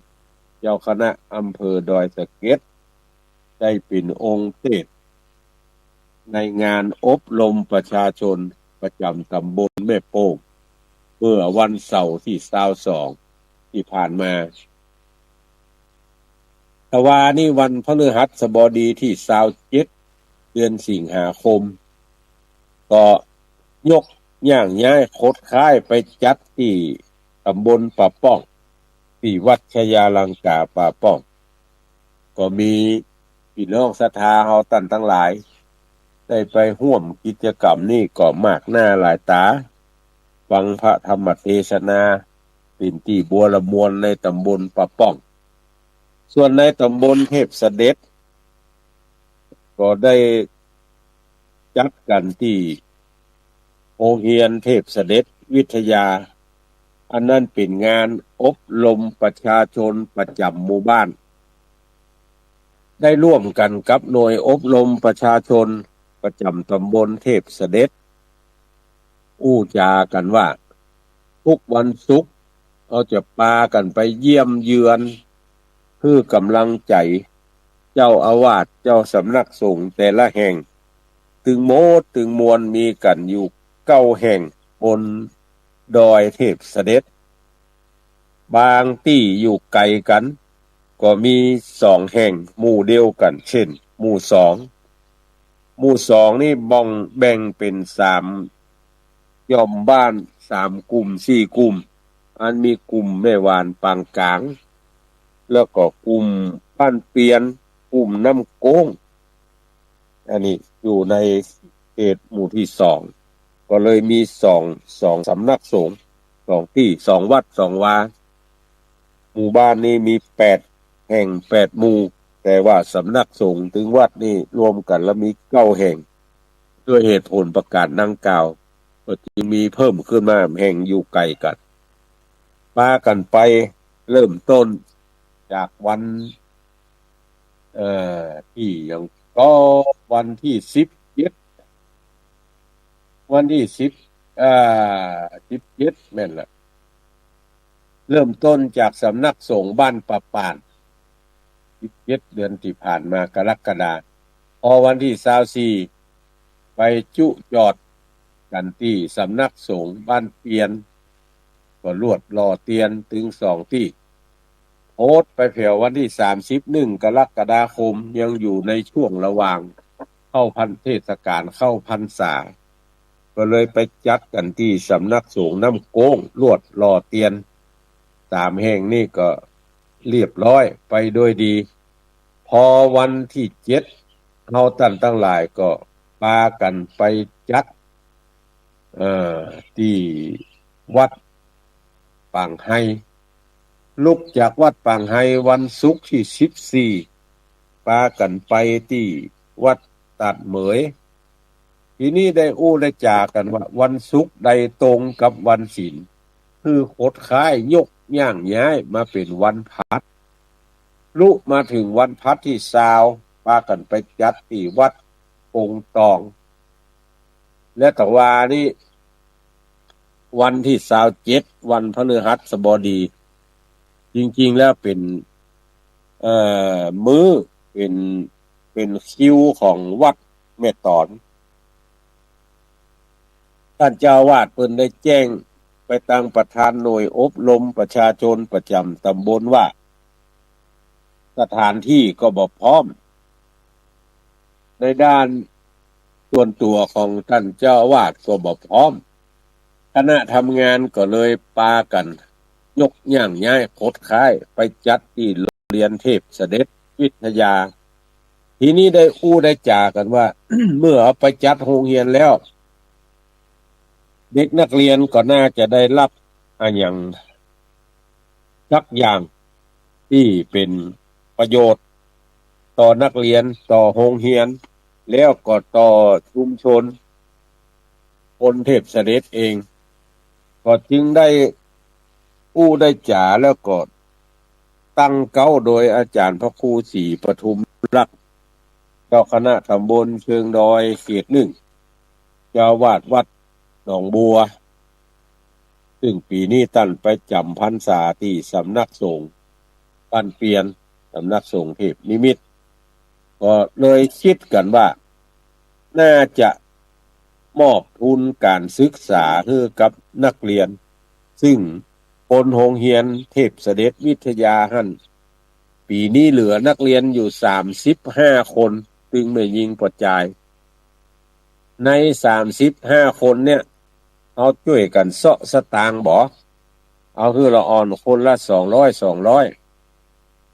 เจ้าคณะอำเภอดอยสะเก็ด ได้เป๋นองค์เตสน์ในงานอบรมประชาชนประจ๋ำต๋ำบลแม่โป่ง เมื่อวันเสาร์ตี้ซาวสองตี้ผ่านมา ตะวานี้วันพฤหัสบดีตี้ซาวเจ็ด เดือนสิงหาคม ก็ยกย่างย้ายขดค้ายไปจัดตี้ต๋ำบลป่าป้อง ตี้วัดชยาลังกาป่าป้อง ก็มีปี้น้องศรัทธาเฮาต้านตังหลาย ได้ไปฮ่วมกิจกรรมนี้ก็มากหน้าหลายต๋า ฟังพระธรรมเตสนา เป๋นตี้บัวละมวลในต๋ำบลป่าป้อง ส่วนในต๋ำบลเทพเสด็จ ก็ได้จัดกั๋นตี้โฮงเฮียนเทพเสด็จวิทยา อันนั้นเป๋นงานอบรมประชาชนประจ๋ำหมู่บ้าน ได้ร่วมกั๋นกับหน่วยอบรมประชาชนประจ๋ำต๋ำบลเทพเสด็จ อู้จ๋ากั๋นว่า ทุกวันศุกร์ เฮาจะปากั๋นไปเยี่ยมเยือน หื้อก๋ำลังใจ๋ เจ้าอาวาส เจ้าสำนักสงฆ์แต่ละแห่ง ตึงหมดตึงมวลมีกั๋นอยู่เก้าแห่งบนดอยเทพเสด็จ บางตี้อยู่ไก๋กั๋น ก็มีสองแห่งหมู่เดียวกั๋น เจ้น หมู่สอง หมู่สองนี่บ่งแบ่งเป๋นสามย่อมบ้าน สามกลุ่มสี่กลุ่ม อันมีกลุ่มแม่หวานปางก๋าง แล้วก็กลุ่มบ้านเปียน กลุ่มน้ำโก๊ง อันนี้อยู่ในเขตหมู่ตี้สอง ก็เลยมีสอง สองสำนักสงฆ์ สองตี้ สองวัด สองวา หมู่บ้านนี้มีแปดแห่ง แปดหมู่ แต่ว่าสำนักสงฆ์ตึงวัดนี่รวมกั๋นแล้วมีเก้าแห่ง ด้วยเหตุผลประก๋านดังกล่าว ก็จึงมีเพิ่มขึ้นมาแห่งอยู่ไก๋กั๋น ปากั๋นไปเริ่มต้นจากวัน เอ่อ ตี้หยังก็ วันตี้สิบเจ็ด วันตี้สิบ อ่า สิบเจ็ด แม่นละ เริ่มต้นจากสำนักสงฆ์บ้านป่าป่าน สิบเจ็ด เดือนตี้ผ่านมา กรกฎา พอวันตี้ซาวสี่ ไปจุจอดกั๋นตี้สำนักสงฆ์บ้านเปียน ก็ลวดหล่อเตียนตึงสองตี้ โพสต์ไปแผววันตี้สามสิบ หนึ่งกรกฎาคม ยังอยู่ในช่วงระหว่างเข้าพรร เทศกาลเข้าพรรษา ก็เลยไปจัดกั๋นตี้สำนักสงฆ์น้ำโก๊ง ลวดหล่อเตียน สามแห่งนี้ก็เรียบร้อยไปโดยดี พอวันตี้เจ็ด เฮาต้านตังหลายก็ปากั๋นไปจัด เอ่อ ตี้วัดป่างไฮ ลุกจากวัดป่างไฮวันศุกร์ตี้สิบสี่ ปากั๋นไปตี้วัดตาดเหมย ทีนี้ได้อู้ได้จ๋ากั๋นว่าวันศุกร์ได้ตรงกับวันศีล คือขดค้ายยกย่างย้ายมาเป๋นวันพัด ลุมาเถิงวันพัดตี้ซาว ปากั๋นไปจัดตี้วัดปงตอง และตะวานี้ วันตี้ซาวเจ็ด วันพฤหัสบดี จริงๆ แล้วเป๋น เอ่อ มื้อ เป๋น เป๋นคิวของวัดแม่ต๋อน ต้านเจ้าอาวาสเปิ้นได้แจ้งไปตางประธานหน่วยอบรมประชาชนประจ๋ำต๋ำบลว่า สถานตี้ก็บ่พร้อม ในด้านส่วนตั๋วของต้านเจ้าอาวาสก็บ่พร้อม คณะทำงานก็เลยปากั๋นยกย่างย้ายขดค้ายไปจัดตี้โฮงเฮียนเทพเสด็จวิทยา ทีนี้ได้อู้ได้จ๋ากั๋นว่า เมื่อเอาไปจัดโฮงเฮียนแล้ว เด็กนักเรียนก็น่าจะได้ฮับอะหยังสักอย่างตี้เป๋นประโยชน์ต่อนักเรียน ต่อโฮงเฮียน แล้วก็ต่อชุมชน คนเทพเสด็จเอง ก็จึงได้อู้ได้จ๋าแล้วก็ตั้งเก๊าโดยอาจ๋ารย์พระครูศรีปทุมลักษณ์ เจ้าคณะต๋ำบลเชิงดอยเขตหนึ่ง เจ้าอาวาสวัดหนองบัว ซึ่งปี๋นี้ต้านไปจ๋ำพรรษาตี้สำนักสงฆ์บ้านเปียน สำนักสงฆ์เทพนิมิต ก็เลยกึ๊ดกั๋นว่า น่าจะมอบทุนก๋านศึกษาหื้อกับนักเรียน ซึ่งคนโฮงเฮียนเทพเสด็จวิทยาหั้น ปี๋นี้เหลือนักเรียนอยู่สามสิบห้าคน ตึงแม่ญิงปอจาย ในสามสิบห้าคนเนี่ย เฮาจ้วยกั๋นเซาะสตางค์บ่ เอาหื้อละอ่อนคนละสองร้อย สองร้อย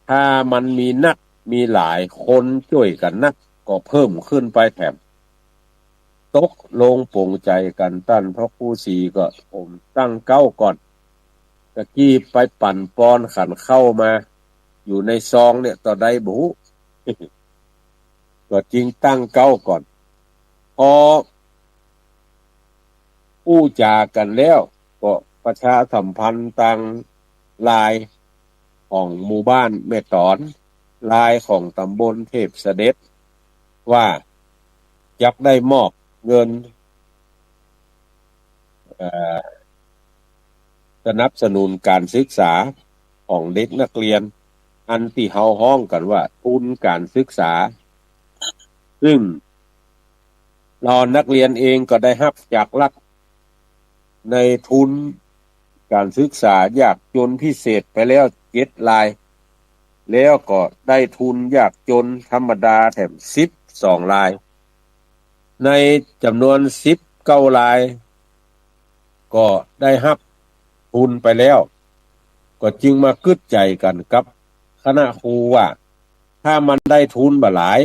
ถ้ามันมีนัก มีหลายคนจ้วยกั๋นนัก ก็เพิ่มขึ้นไปแถม ตกลงปลงใจ๋กั๋น ต้านพระครูศรีก็ ผมตั้งเก๊าก่อน ตะกี้ไปปั่นปอนขันข้าวมา อยู่ในซองเนี่ย เต้าใดบ่ฮู้ ก็จึงตั้งเก๊าก่อน พออู้จ๋ากั๋นแล้ว ก็ประชาสัมพันธ์ตางไลน์ของหมู่บ้านแม่ต๋อน ไลน์ของต๋ำบลเทพเสด็จ ว่าจักได้มอบเงิน เอ่อ สนับสนุนก๋านศึกษาของเด็กนักเรียน อันตี้เฮาฮ้องกั๋นว่าทุนก๋านศึกษา ซึ่งเหล่านักเรียนเองก็ได้ฮับจากหลัก ในทุนก๋านศึกษายากจนพิเศษไปแล้วเจ็ดราย แล้วก็ได้ทุนยากจนธรรมดาแถมสิบสองราย ในจ๋ำนวนสิบเก้าราย ก็ได้ฮับทุนไปแล้ว ก็จึงมากึ๊ดใจ๋กั๋นกับคณะครูว่า ถ้ามันได้ทุนบ่หลาย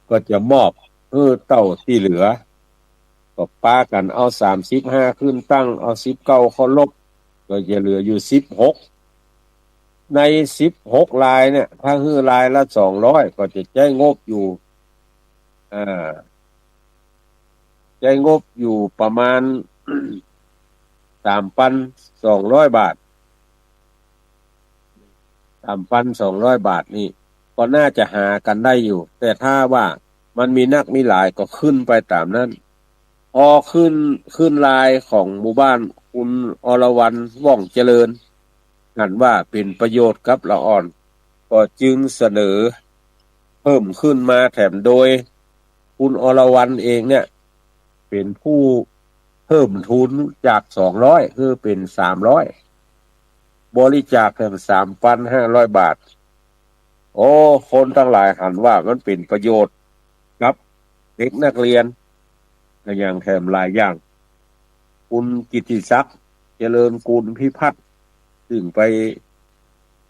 ก็จะมอบ หื้อเต้าตี้เหลือ ก็ปากั๋นเอาสามสิบห้าขึ้นตั้ง เอาสิบเก้าเคารพ ก็จะเหลืออยู่สิบหก ในสิบหกรายเนี่ย ถ้าหื้อรายละสองร้อย ก็จะใจ๊งบอยู่ อ่า ใจ๊งบอยู่ประมาณ สามปันสองร้อยบาท สามปันสองร้อยบาทนี่ ก็น่าจะหากั๋นได้อยู่ แต่ถ้าว่ามันมีนักมีหลายก็ขึ้นไปต๋ามนั้น พอขึ้น ขึ้นรายของหมู่บ้านคุณอรวรรณ ว่องเจริญ หันว่าเป๋นประโยชน์กับละอ่อน ก็จึงเสนอเพิ่มขึ้นมาแถม โดยคุณอรวรรณเองเนี่ย เป๋นผู้เพิ่มทุนจากสองร้อย หื้อเป๋นสามร้อย บริจาคแถมสามปันห้าร้อยบาท โอ้ คนตังหลายหันว่ามันเป๋นประโยชน์กับเด็กนักเรียน อะหยังแถมหลายอย่าง คุณกิตติศักดิ์ เจริญกูลพิพัฒน์ ซึ่งไป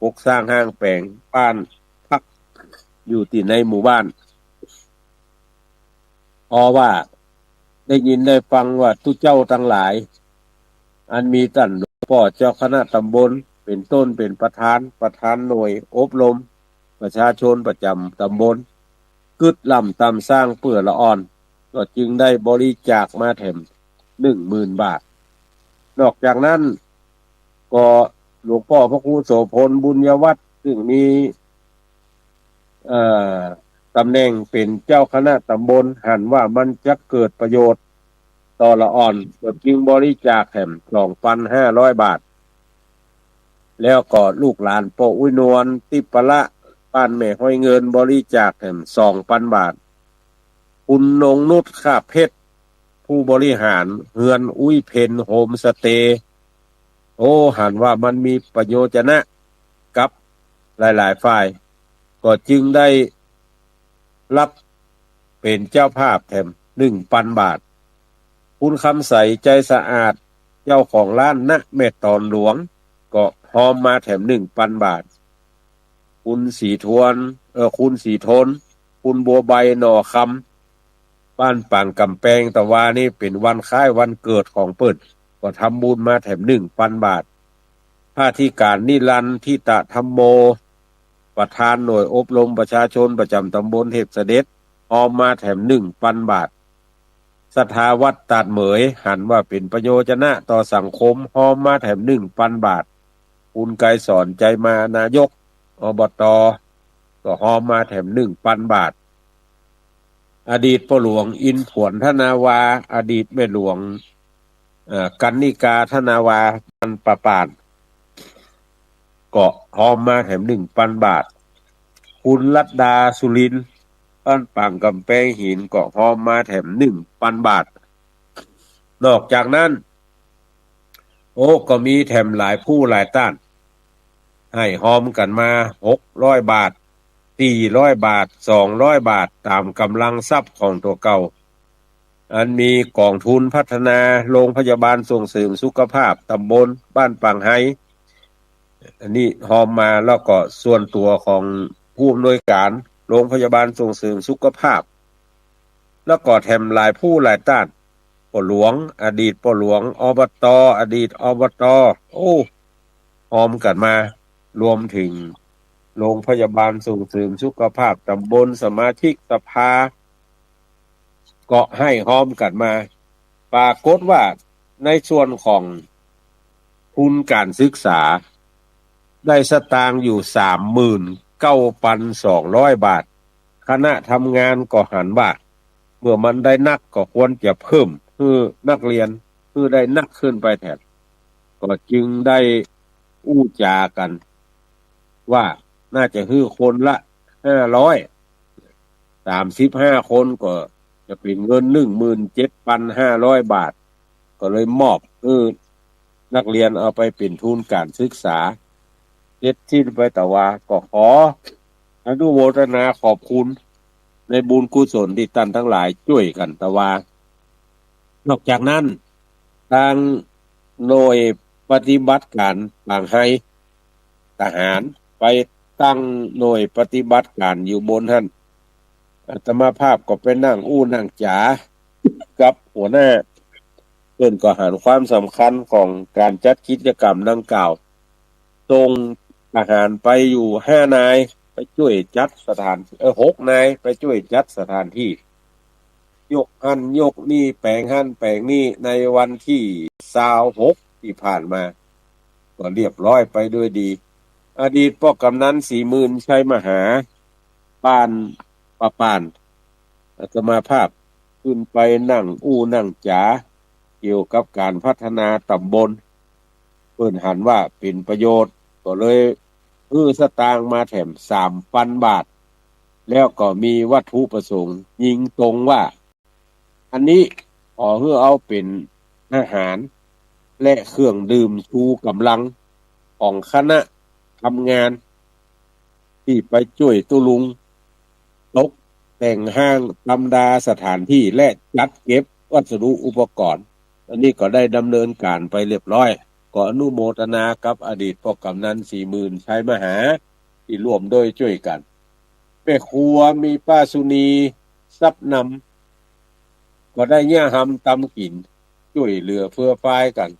ปกสร้างห้างแป๋งบ้านพักอยู่ตี้ในหมู่บ้าน เพราะว่าได้ยินได้ฟังว่าตุ๊เจ้าตังหลาย อันมีต้านหลวงป้อเจ้าคณะต๋ำบล เป๋นต้นเป๋นประธาน ประธานหน่วยอบรมประชาชนประจ๋ำต๋ำบล กึ๊ดลำต๋ามสร้างเปื้อละอ่อน ก็จึงได้บริจาคมาแถมหนึ่งหมื่นบาท นอกจากนั้น ก็หลวงป้อพระครูโสภณ บุญยวัฒน์ ซึ่งมี เอ่อ ต๋ำแหน่งเป๋นเจ้าคณะต๋ำบล หันว่ามันจะเกิดประโยชน์ต่อละอ่อน ก็จึงบริจาคแถมสองปันห้าร้อยบาท แล้วก็ลูกหลานป้ออุ๊ยนวล ติปละ บ้านแม่ฮ้อยเงิน บริจาคแถมสองปันบาท คุณนงนุช คาบเพชร ผู้บริหารเฮือนอุ๊ยเพ็ญโฮมสเตย์ โอ้ หันว่ามันมีประโยชนะกับหลายๆ ฝ่าย ก็จึงได้รับเป๋นเจ้าภาพแถมหนึ่งปันบาท คุณคำใส ใจสะอาด เจ้าของร้านณแม่ตอนหลวง ก็ฮอมมาแถมหนึ่งปันบาท คุณศรีทวน เอ่อ คุณศรีทน คุณบัวใบ หน่อคำ บ้านปางก๋ำแปง ตะวานี้เป๋นวันคล้ายวันเกิดของเปิ้น ก็ทำบุญมาแถมหนึ่งปันบาท พระอธิการนิรันทิตะธัมโม ประธานหน่วยอบรมประชาชนประจ๋ำต๋ำบลเห็บเสด็จ ฮอมมาแถมหนึ่งปันบาท ศรัทธาวัดตาดเหมย หันว่าเป๋นประโยชนะต่อสังคม ฮอมมาแถมหนึ่งปันบาท คุณไกรสร ใจมา นายก อบต. ก็ฮอมมาแถมหนึ่งปันบาท อดีตป้อหลวง อินผวน ธนาวา อดีตแม่หลวง เอ่อ กรรณิกา ธนาวา บ้านป่าป่าน ก็ฮอมมาแถมหนึ่งปันบาท คุณรัตดา สุรินทร์ บ้านปางก๋ำแปงหิน ก็ฮอมมาแถมหนึ่งปันบาท นอกจากนั้น โอ้ ก็มีแถมหลายผู้หลายต้าน หื้อฮอมกั๋นมาหกร้อยบาท สี่ร้อยบาท สองร้อยบาท ต๋ามก๋ำลังทรัพย์ของตั๋วเก่า อันมีก๋องทุนพัฒนาโรงพยาบาลส่งเสริมสุขภาพต๋ำบลบ้านป่างไฮ อันนี้ฮอมมา แล้วก็ส่วนตั๋วของผู้อำนวยก๋านโรงพยาบาลส่งเสริมสุขภาพ แล้วก็แถมหลายผู้หลายต้าน ป้อหลวง อดีตป้อหลวง อบต. อดีต อบต. โอ้ ฮอมกั๋นมา รวมเถิงโรงพยาบาลส่งเสริมสุขภาพต๋ำบล สมาชิกสภา ก็หื้อฮอมกั๋นมา ปรากฏว่าในส่วนของทุนก๋านศึกษา ได้สตางค์อยู่สามหมื่นเก้าปันสองร้อยบาท คณะทำงานก็หันว่า เมื่อมันได้นักก็ควรจะเพิ่มหื้อนักเรียน หื้อได้นักขึ้นไปแถม ก็จึงได้อู้จ๋ากั๋นว่าน่าจะหื้อคนละห้าร้อย สามสิบห้าคนก็จะเป๋นเงินหนึ่งหมื่นเจ็ดปันห้าร้อยบาท ก็เลยมอบหื้อนักเรียนเอาไปเป๋นทุนก๋านศึกษา เสร็จสิ้นไปตะวา ก็ขออนุโมทนาขอบคุณในบุญกุศลตี้ต้านตังหลายจ้วยกั๋นตะวา นอกจากนั้น ตางหน่วยปฏิบัติก๋านป่างไฮ ทหารไปตั้งหน่วยปฏิบัติก๋านอยู่บนหั้น อาตมาภาพก็ไปนั่งอู้นั่งจ๋ากับหัวหน้า เปิ้นก็หันความสำคัญของก๋านจัดกิจกรรมดังกล่าว ส่งทหารไปอยู่ห้านาย ไปจ้วยจัดสถาน เออ หกนาย ไปจ้วยจัดสถานที่ ยกหั้นยกนี่ แป๋งหั้นแป๋งนี่ ในวันตี้ซาวหกตี้ผ่านมา ก็เรียบร้อยไปด้วยดี อดีตป้อกำนันศรีหมื่น ชัยมหา บ้านป่าป่าน อาตมาภาพขึ้นไปนั่งอู้นั่งจ๋าเกี่ยวกับก๋านพัฒนาต๋ำบล เปิ้นหันว่าเป๋นประโยชน์ ก็เลยหื้อสตางค์มาแถมสามปันบาท แล้วก็มีวัตถุประสงค์ยิงตรงว่า อันนี้ขอหื้อเอาเป๋นอาหารและเครื่องดื่มชูก๋ำลังของคณะทำงาน ตี้ไปจ้วยตุ๊ลุงตกแต่งห้างตำดาสถานตี้และจัดเก็บวัสดุอุปกรณ์ อันนี้ก็ได้ดำเนินก๋านไปเรียบร้อย ก็อนุโมทนากับอดีตป้อกำนันศรีหมื่น ชัยมหา ตี้ร่วมด้วยจ้วยกั๋น แม่ครัวมีป้าสุนี ทรัพย์นำ ก็ได้เยียะหำตำกิ๋น จ้วยเหลือเฟือฟายกั๋น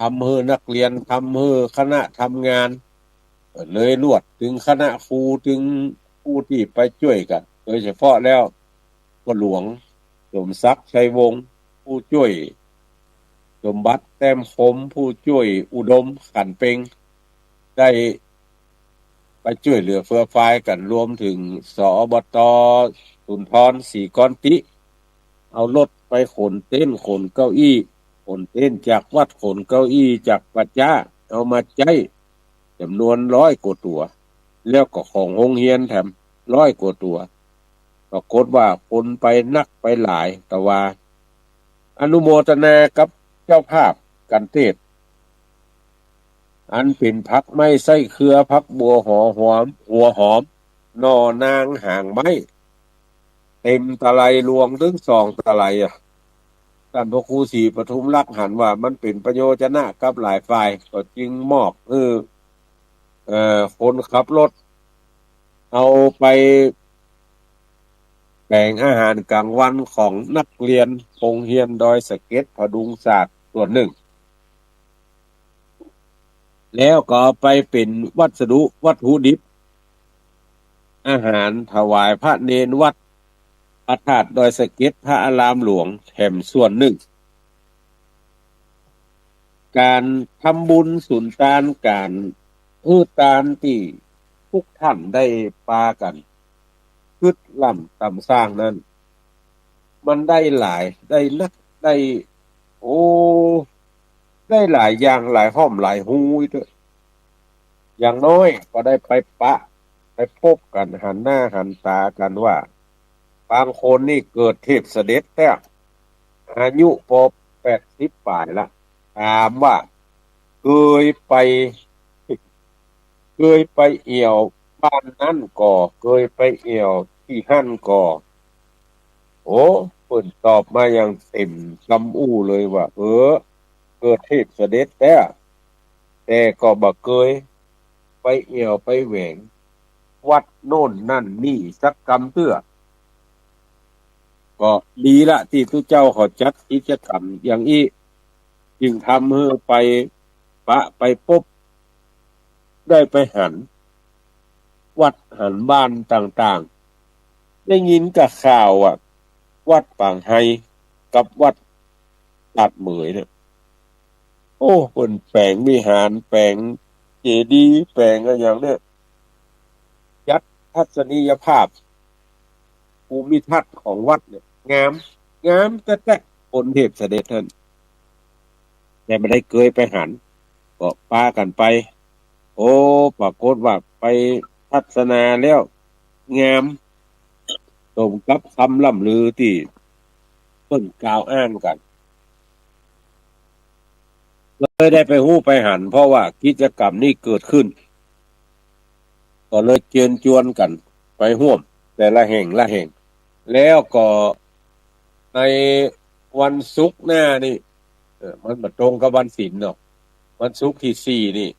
ทำหื้อนักเรียน ทำหื้อคณะทำงาน เลยลวดเถิงคณะครู เถิงผู้ตี้ไปจ้วยกั๋น โดยเฉพาะแล้ว ป้อหลวง สมศักดิ์ ชัยวงศ์ ผู้จ้วย สมบัติ แต้มคม ผู้จ้วย อุดม ขันเพ็ง ได้ไปจ้วยเหลือเฟือฟายกั๋น รวมเถิง สอบต สุนทร ศรีกรติ เอารถไปขนเต็นท์ ขนเก้าอี้ ขนเต็นท์จากวัด ขนเก้าอี้จากป่าจ๊า เอามาใจ๊จ๋ำนวนร้อยกว่าตั๋ว แล้วก็ของโฮงเฮียนแถมร้อยกว่าตั๋ว ปรากฏว่าคนไปนักไปหลาย แต่ว่าอนุโมทนากับเจ้าภาพกั๋นเต๊อะ อันเป๋นผักไม้ไส้เครือ ผักบัว หัวหอม หัวหอม หน่อนาง หางไม้ เต็มตะไลหลวงตึงสองตะไลอะ ต้านพระครูศรีปทุมลักษณ์หันว่ามันเป๋นประโยชนะกับหลายฝ่าย ก็จึงมอบหื้อ เอ่อ คนขับรถ เอาไปแป๋งอาหารก๋างวันของนักเรียนโฮงเฮียนดอยสะเก็ดผดุงศาสตร์ส่วนนึ่ง แล้วก็เอาไปเป๋นวัสดุ วัตถุดิบ อาหารถวายพระเณรวัดพระธาตุดอยสะเก็ด พระอารามหลวงแถมส่วนนึ่ง ก๋านทำบุญสุนตาน ก๋านหื้อตานตี้ทุกท่านได้ปากั๋น กึ๊ดล่ำต๋ามสร้างนั้น มันได้หลาย ได้นัก ได้ โอ้ ได้หลายอย่าง หลายฮ่อมหลายฮู้เต๊อะ อย่างน้อยก็ได้ไปปะ ไปปบกั๋น หันหน้าหันต๋ากั๋นว่า บางคนนี่เกิดเทพเสด็จแต๊ อายุปอแปดสิบป๋ายละ ถามว่าเกยไป เกยไปเอี่ยวบ้านนั้นก่อ เกยไปเอี่ยวตี้หั้นก่อ โอ้ เปิ้นตอบมาอย่างเต็มกำอู้เลยว่า เออ เกิดเทพเสด็จแต๊ แต่ก็บ่เกยไปเอี่ยวไปแหวงวัดโน่นนั่นนี่สักกำเตื้อ ก็ดีละตี้ตุ๊เจ้าเขาจัดกิจกรรมอย่างอี้ จึงทำหื้อไปปะไปปบ ได้ไปหันวัดหันบ้านต่างๆ ได้ยินกับข่าวอะ วัดปางไฮกับวัดตาดเหมยเนี่ย โอ้ เปิ้นแป๋งวิหาร แป๋งเจดีย์ แป๋งอะหยังเนี่ย จัดทัศนียภาพ ภูมิทัศน์ของวัดเนี่ย งาม งามแต๊ๆ คนเทพเสด็จหั้น แต่บ่ได้เกยไปหัน ก็ปากั๋นไป โอ้ ปรากฏว่าไปทัศนาแล้ว งาม สมกับคำล่ำลือตี้เปิ้นกล่าวอ้างกั๋น เลยได้ไปฮู้ไปหัน เพราะว่ากิจกรรมนี้เกิดขึ้น ก็เลยเจิญจวนกั๋นไปฮ่วมแต่ละแห่งละแห่ง แล้วก็ในวันศุกร์หน้านี่ เออ มันบ่ตรงกับวันศีลเนาะ วันศุกร์ตี้สี่นี่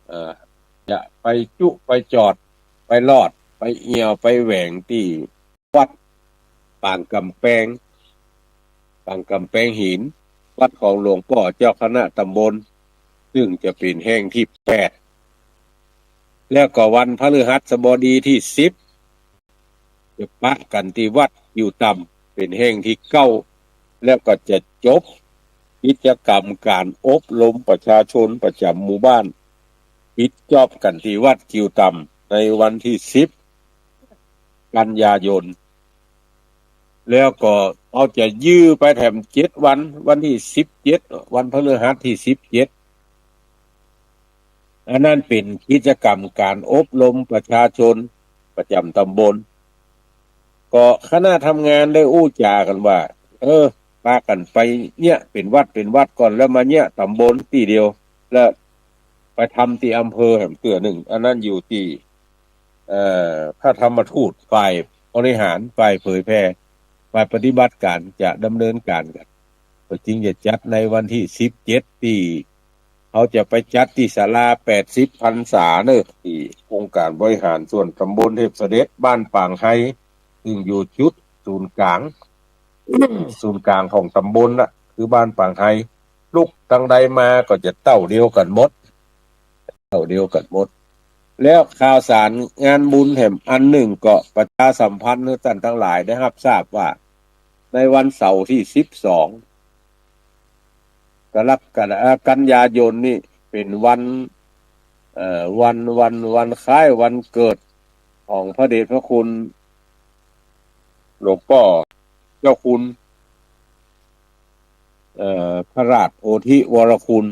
เอ่อ จะไปจุไปจอดไปลอด ไปเอี่ยวไปแหว่งตี้วัดปางก๋ำแปง ปางก๋ำแปงหิน วัดของหลวงป้อเจ้าคณะตำบล ซึ่งจะเป๋นแห่งตี้แปด แล้วก็วันพฤหัสบดีตี้สิบ จะปะกั๋นตี้วัดกิ่วต่ำ เป๋นแห่งตี้เก้า แล้วก็จะจบกิจกรรมก๋านอบรมประชาชนประจ๋ำหมู่บ้าน ปิดจ๊อบกั๋นตี้วัดกิ่วต่ำในวันตี้สิบ กันยายน แล้วก็เขาจะยื้อไปแถมเจ็ดวัน วันตี้สิบเจ็ด วันพฤหัสตี้สิบเจ็ด อันนั้นเป๋นกิจกรรมก๋านอบรมประชาชนประจ๋ำตำบล ก็คณะทำงานได้อู้จ๋ากั๋นว่า เออ ปากั๋นไปเยียะเป๋นวัดเป๋นวัดก่อน แล้วมาเยียะตำบลตี้เดียว แล้วไปทำตี้อำเภอแหมเตื้อนึ่ง อันนั้นอยู่ตี้ เอ่อ พระธรรมทูต ฝ่ายบริหาร ฝ่ายเผยแผ่ ฝ่ายปฏิบัติก๋านจะดำเนินก๋านกั๋น ก็จึงจะจัดในวันตี้สิบเจ็ด ตี้เขาจะไปจัดตี้ศาลาแปดสิบพรรษาเน่อ ตี้องค์การบริหารส่วนตำบลเทพเสด็จ บ้านปางไฮ ซึ่งอยู่จุดศูนย์ก๋าง ศูนย์ก๋างของตำบลน่ะ คือบ้านปางไฮ ลุกตังใดมาก็จะเต้าเดียวกั๋นหมด เต้าเดียวกั๋นหมด แล้วข่าวสารงานบุญแถมอันนึ่งก็ประชาสัมพันธ์หื้อต้านตังหลายได้ฮับทราบว่า ในวันเสาร์ตี้สิบสอง กรกฎา เอ่อ กันยายนนี่เป๋นวัน เอ่อ วัน วัน วันคล้ายวันเกิดของพระเดชพระคุณหลวงป้อเจ้าคุณ เอ่อ พระราชโพธิวรคุณ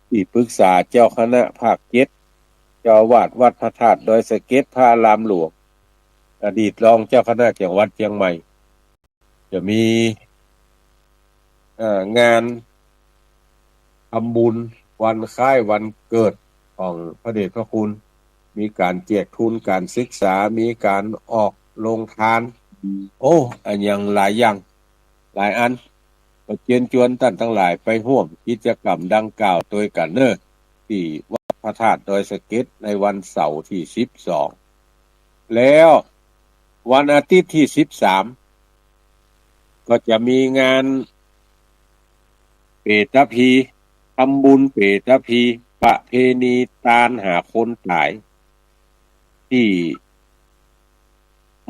ตี้ปรึกษาเจ้าคณะภาคเจ็ด เจ้าอาวาสวัดพระธาตุดอยสะเก็ด พระอารามหลวง อดีตรองเจ้าคณะจังหวัดเจียงใหม่ จะมี เอ่อ งานทำบุญวันคล้ายวันเกิดของพระเดชพระคุณ มีก๋านแจกทุนก๋านศึกษา มีก๋านออกโฮงตาน โอ้ อะหยังหลายอย่างหลายอัน ก็เจิญจวนต้านตังหลายไปฮ่วมกิจกรรมดังกล่าวตวยกั๋นเน่อ ตี้วัดพระธาตุดอยสะเก็ดในวันเสาร์ตี้สิบสอง แล้ววันอาทิตย์ตี้สิบสาม ก็จะมีงานเปตพี ทำบุญเปตพี ประเพณีตานหาคนต๋าย ตี้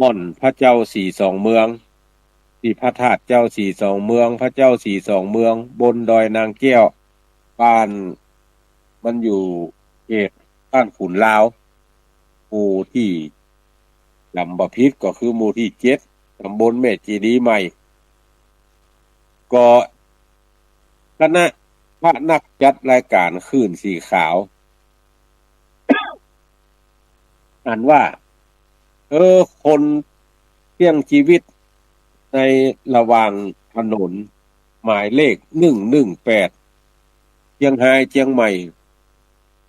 ม่อนพระเจ้าสี่สองเมือง ตี้พระธาตุเจ้าสี่สองเมือง พระเจ้าสี่สองเมือง บนดอยนางแก้ว บ้าน มันอยู่เขตบ้านขุนลาว หมู่ตี้จ๋ำบ่ผิดก็คือหมู่ตี้เจ็ด ตำบลแม่เจดีย์ใหม่ ก็คณะพระนักจัดรายก๋านคลื่นสีขาว อันว่า เออ คนเสี่ยงจีวิตในระหว่างถนนหมายเลขหนึ่งหนึ่งแปด เจียงฮายเจียงใหม่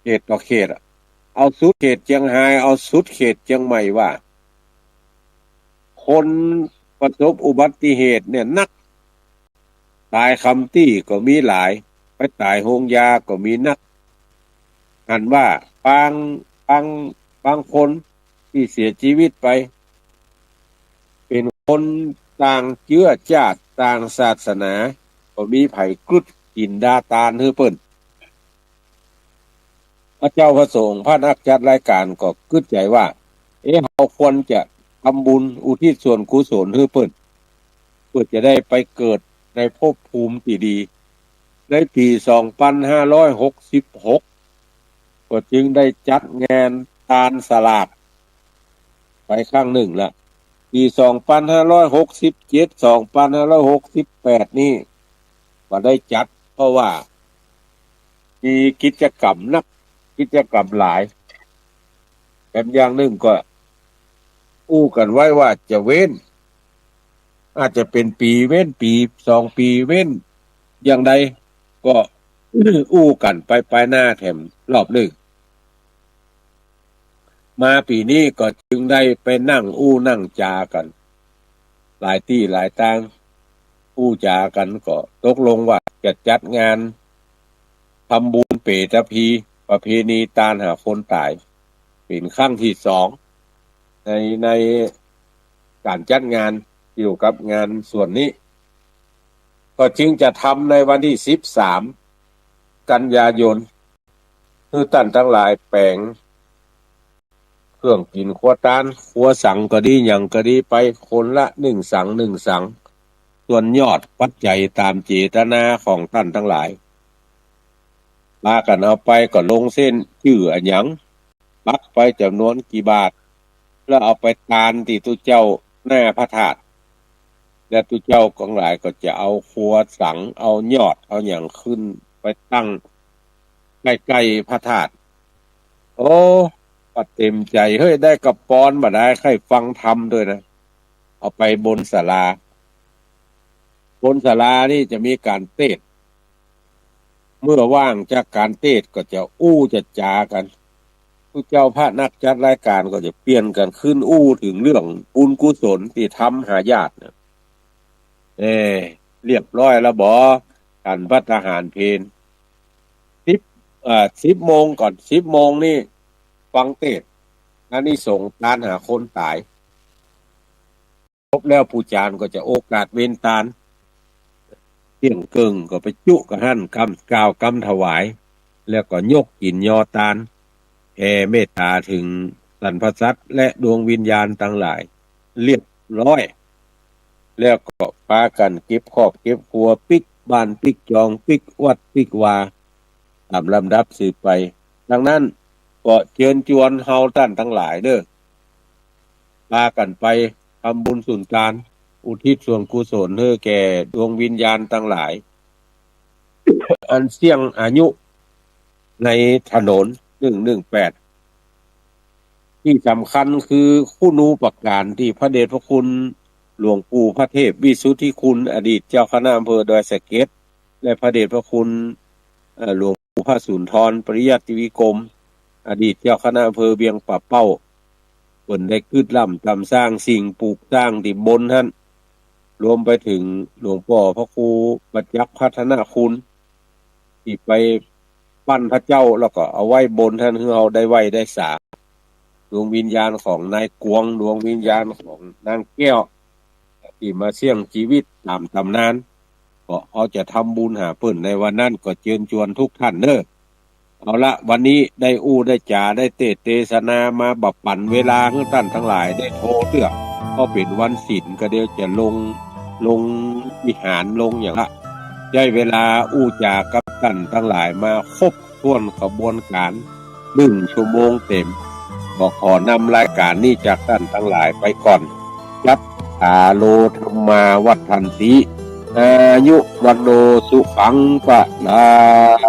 เขตต่อเขตอะ เอาสุดเขตเจียงฮาย เอาสุดเขตเจียงใหม่ว่า คนประสบอุบัติเหตุเนี่ยนัก ต๋ายคำตี้ก็มีหลาย ไปต๋ายโฮงยาก็มีนัก อันว่าบาง บาง บางคนตี้เสียจีวิตไป เป๋นคนต่างเจื้อจาติ ต่างศาสนา ก็มีใผกึ๊ดจินดาตานหื้อเปิ้น พระเจ้าพระสงฆ์ พระนักจัดรายก๋านก็กึ๊ดใจ๋ว่า เอ๊ะ เฮาควรจะทำบุญอุทิศส่วนกุศลหื้อเปิ้น เปื้อจะได้ไปเกิดในภพภูมิตี้ดี ในปี๋สองปันห้าร้อยหกสิบหก ก็จึงได้จัดงานตานสลากไปครั้งนึ่งละ ปี๋สองปันห้าร้อยหกสิบเจ็ด สองปันห้าร้อยหกสิบแปด นี่บ่ได้จัด เพราะว่ามีกิจกรรมนัก กิจกรรมหลาย แถมอย่างนึ่งก็อู้กั๋นไว้ว่าจะเว้น อาจจะเป๋นปี๋เว้นปี๋ สองปี๋เว้น อย่างใดก็อู้กั๋นไปปายหน้าแถมรอบนึ่ง มาปี๋นี้ก็จึงได้ไปนั่งอู้นั่งจ๋ากั๋น หลายตี้หลายตาง อู้จ๋ากั๋นก็ตกลงว่าจะจัดงานทำบุญเปตพี ประเพณีตานหาคนต๋าย เป๋นครั้งตี้สองใน ในก๋านจัดงานเกี่ยวกับงานส่วนนี้ ก็จึงจะทำในวันตี้สิบสามกันยายน หื้อต้านตังหลายแป๋งเครื่องกิ๋นครัวตาน ครัวสังก็ดี หยังก็ดี ไปคนละนึ่งสัง นึ่งสัง ส่วนยอดปัจจัยต๋ามเจตนาของต้านตังหลาย ปากั๋นเอาไป ก็ลงเส้นจื้ออะหยัง ปักไปจ๋ำนวนกี่บาท แล้วเอาไปตานตี้ตุ๊เจ้าหน้าพระธาตุ แล้วตุ๊เจ้าตังหลายก็จะเอาครัวสัง เอายอด เอาหยังขึ้นไปตั้งใก้ๆพระธาตุ โอ้ ก็เต็มใจ๋ เฮ้ย ได้กระปอนบ่ดาย ใค่ฟังธรรมตวยนะ เอาไปบนศาลา บนศาลานี่จะมีก๋านเตสน์ เมื่อว่างจากก๋านเตสน์ก็จะอู้จะจ๋ากั๋น ตุ๊เจ้าพระนักจัดรายก๋านก็จะเปลี่ยนกั๋นขึ้นอู้เถิงเรื่องบุญกุศลตี้ทำหาญาตินะ เอ้ เรียบร้อยแล้วบ่ ฉันภัตตาหารเพล สิบ เอ่อ สิบโมงก่อน สิบโมงนี่ฟังเตสน์ อานิสงส์ตานหาคนต๋าย ครบแล้วผู้จารย์ก็จะโอกาสเว้นตาน เตี้ยงเกิ่งก็ไปจุ๊กะหั้นกำ กล่าวกำถวาย แล้วก็ยกกิ๋นยอตาน แผ่เมตต๋าเถิงสรรพสัตว์และดวงวิญญาณตังหลาย เรียบร้อย แล้วก็ปากั๋นเก็บครอบเก็บครัว ปิ๊กบ้านปิ๊กจอง ปิ๊กวัดปิ๊กวา ต๋ามลำดับสืบไป ดังนั้นก็เจิญจวนเฮาต้านตังหลายเน่อ ปากั๋นไปทำบุญสุนตาน อุทิศส่วนกุศลหื้อแก่ดวงวิญญาณตังหลาย อันเสี้ยงอายุในถนนหนึ่งหนึ่งแปด ตี้สำคัญคือคุณูปการตี้พระเดชพระคุณหลวงปู่พระเทพวิสุทธิคุณ อดีตเจ้าคณะอำเภอดอยสะเก็ด และพระเดชพระคุณ เอ่อ หลวงปู่พระสุนทรปริยัติวิกรม อดีตเจ้าคณะอำเภอเวียงป่าเป้า เปิ้นได้กึ๊ดล้ำตำสร้างสิ่งปลูกสร้างตี้บนหั้น รวมไปเถิงหลวงป้อพระครูประจักษ์พัฒนคุณ ตี้ไปปั้นพระเจ้า แล้วก็เอาไว้บนหั้น หื้อเฮาได้ไหว้ได้สา ดวงวิญญาณของนายกวง ดวงวิญญาณของนางแก้ว ตี้มาเสี้ยงจีวิตต๋ามต๋ำนาน ก็เฮาจะทำบุญหาเปิ้นในวันนั้น ก็เจิญจวนทุกท่านเน่อ เอาละ วันนี้ได้อู้ได้จ๋า ได้เตสน์เตสนามา บ่ปั๋นเวลาหื้อต้านตังหลายได้โทเตื้อ เพราะเป๋นวันศีล ก็เดี๋ยวจะลง ลงวิหารลงหยังละ ใจ๊เวลาอู้จ๋ากับต้านตังหลายมาครบถ้วนขบวนก๋าน นึ่งชั่วโมงเต๋ม ก็ขอนำรายก๋านนี้จากต้านตังหลายไปก่อน ยัตถาโล ธัมมา วัฑฒันติ อายุ วัณโณ สุขัง พะลัง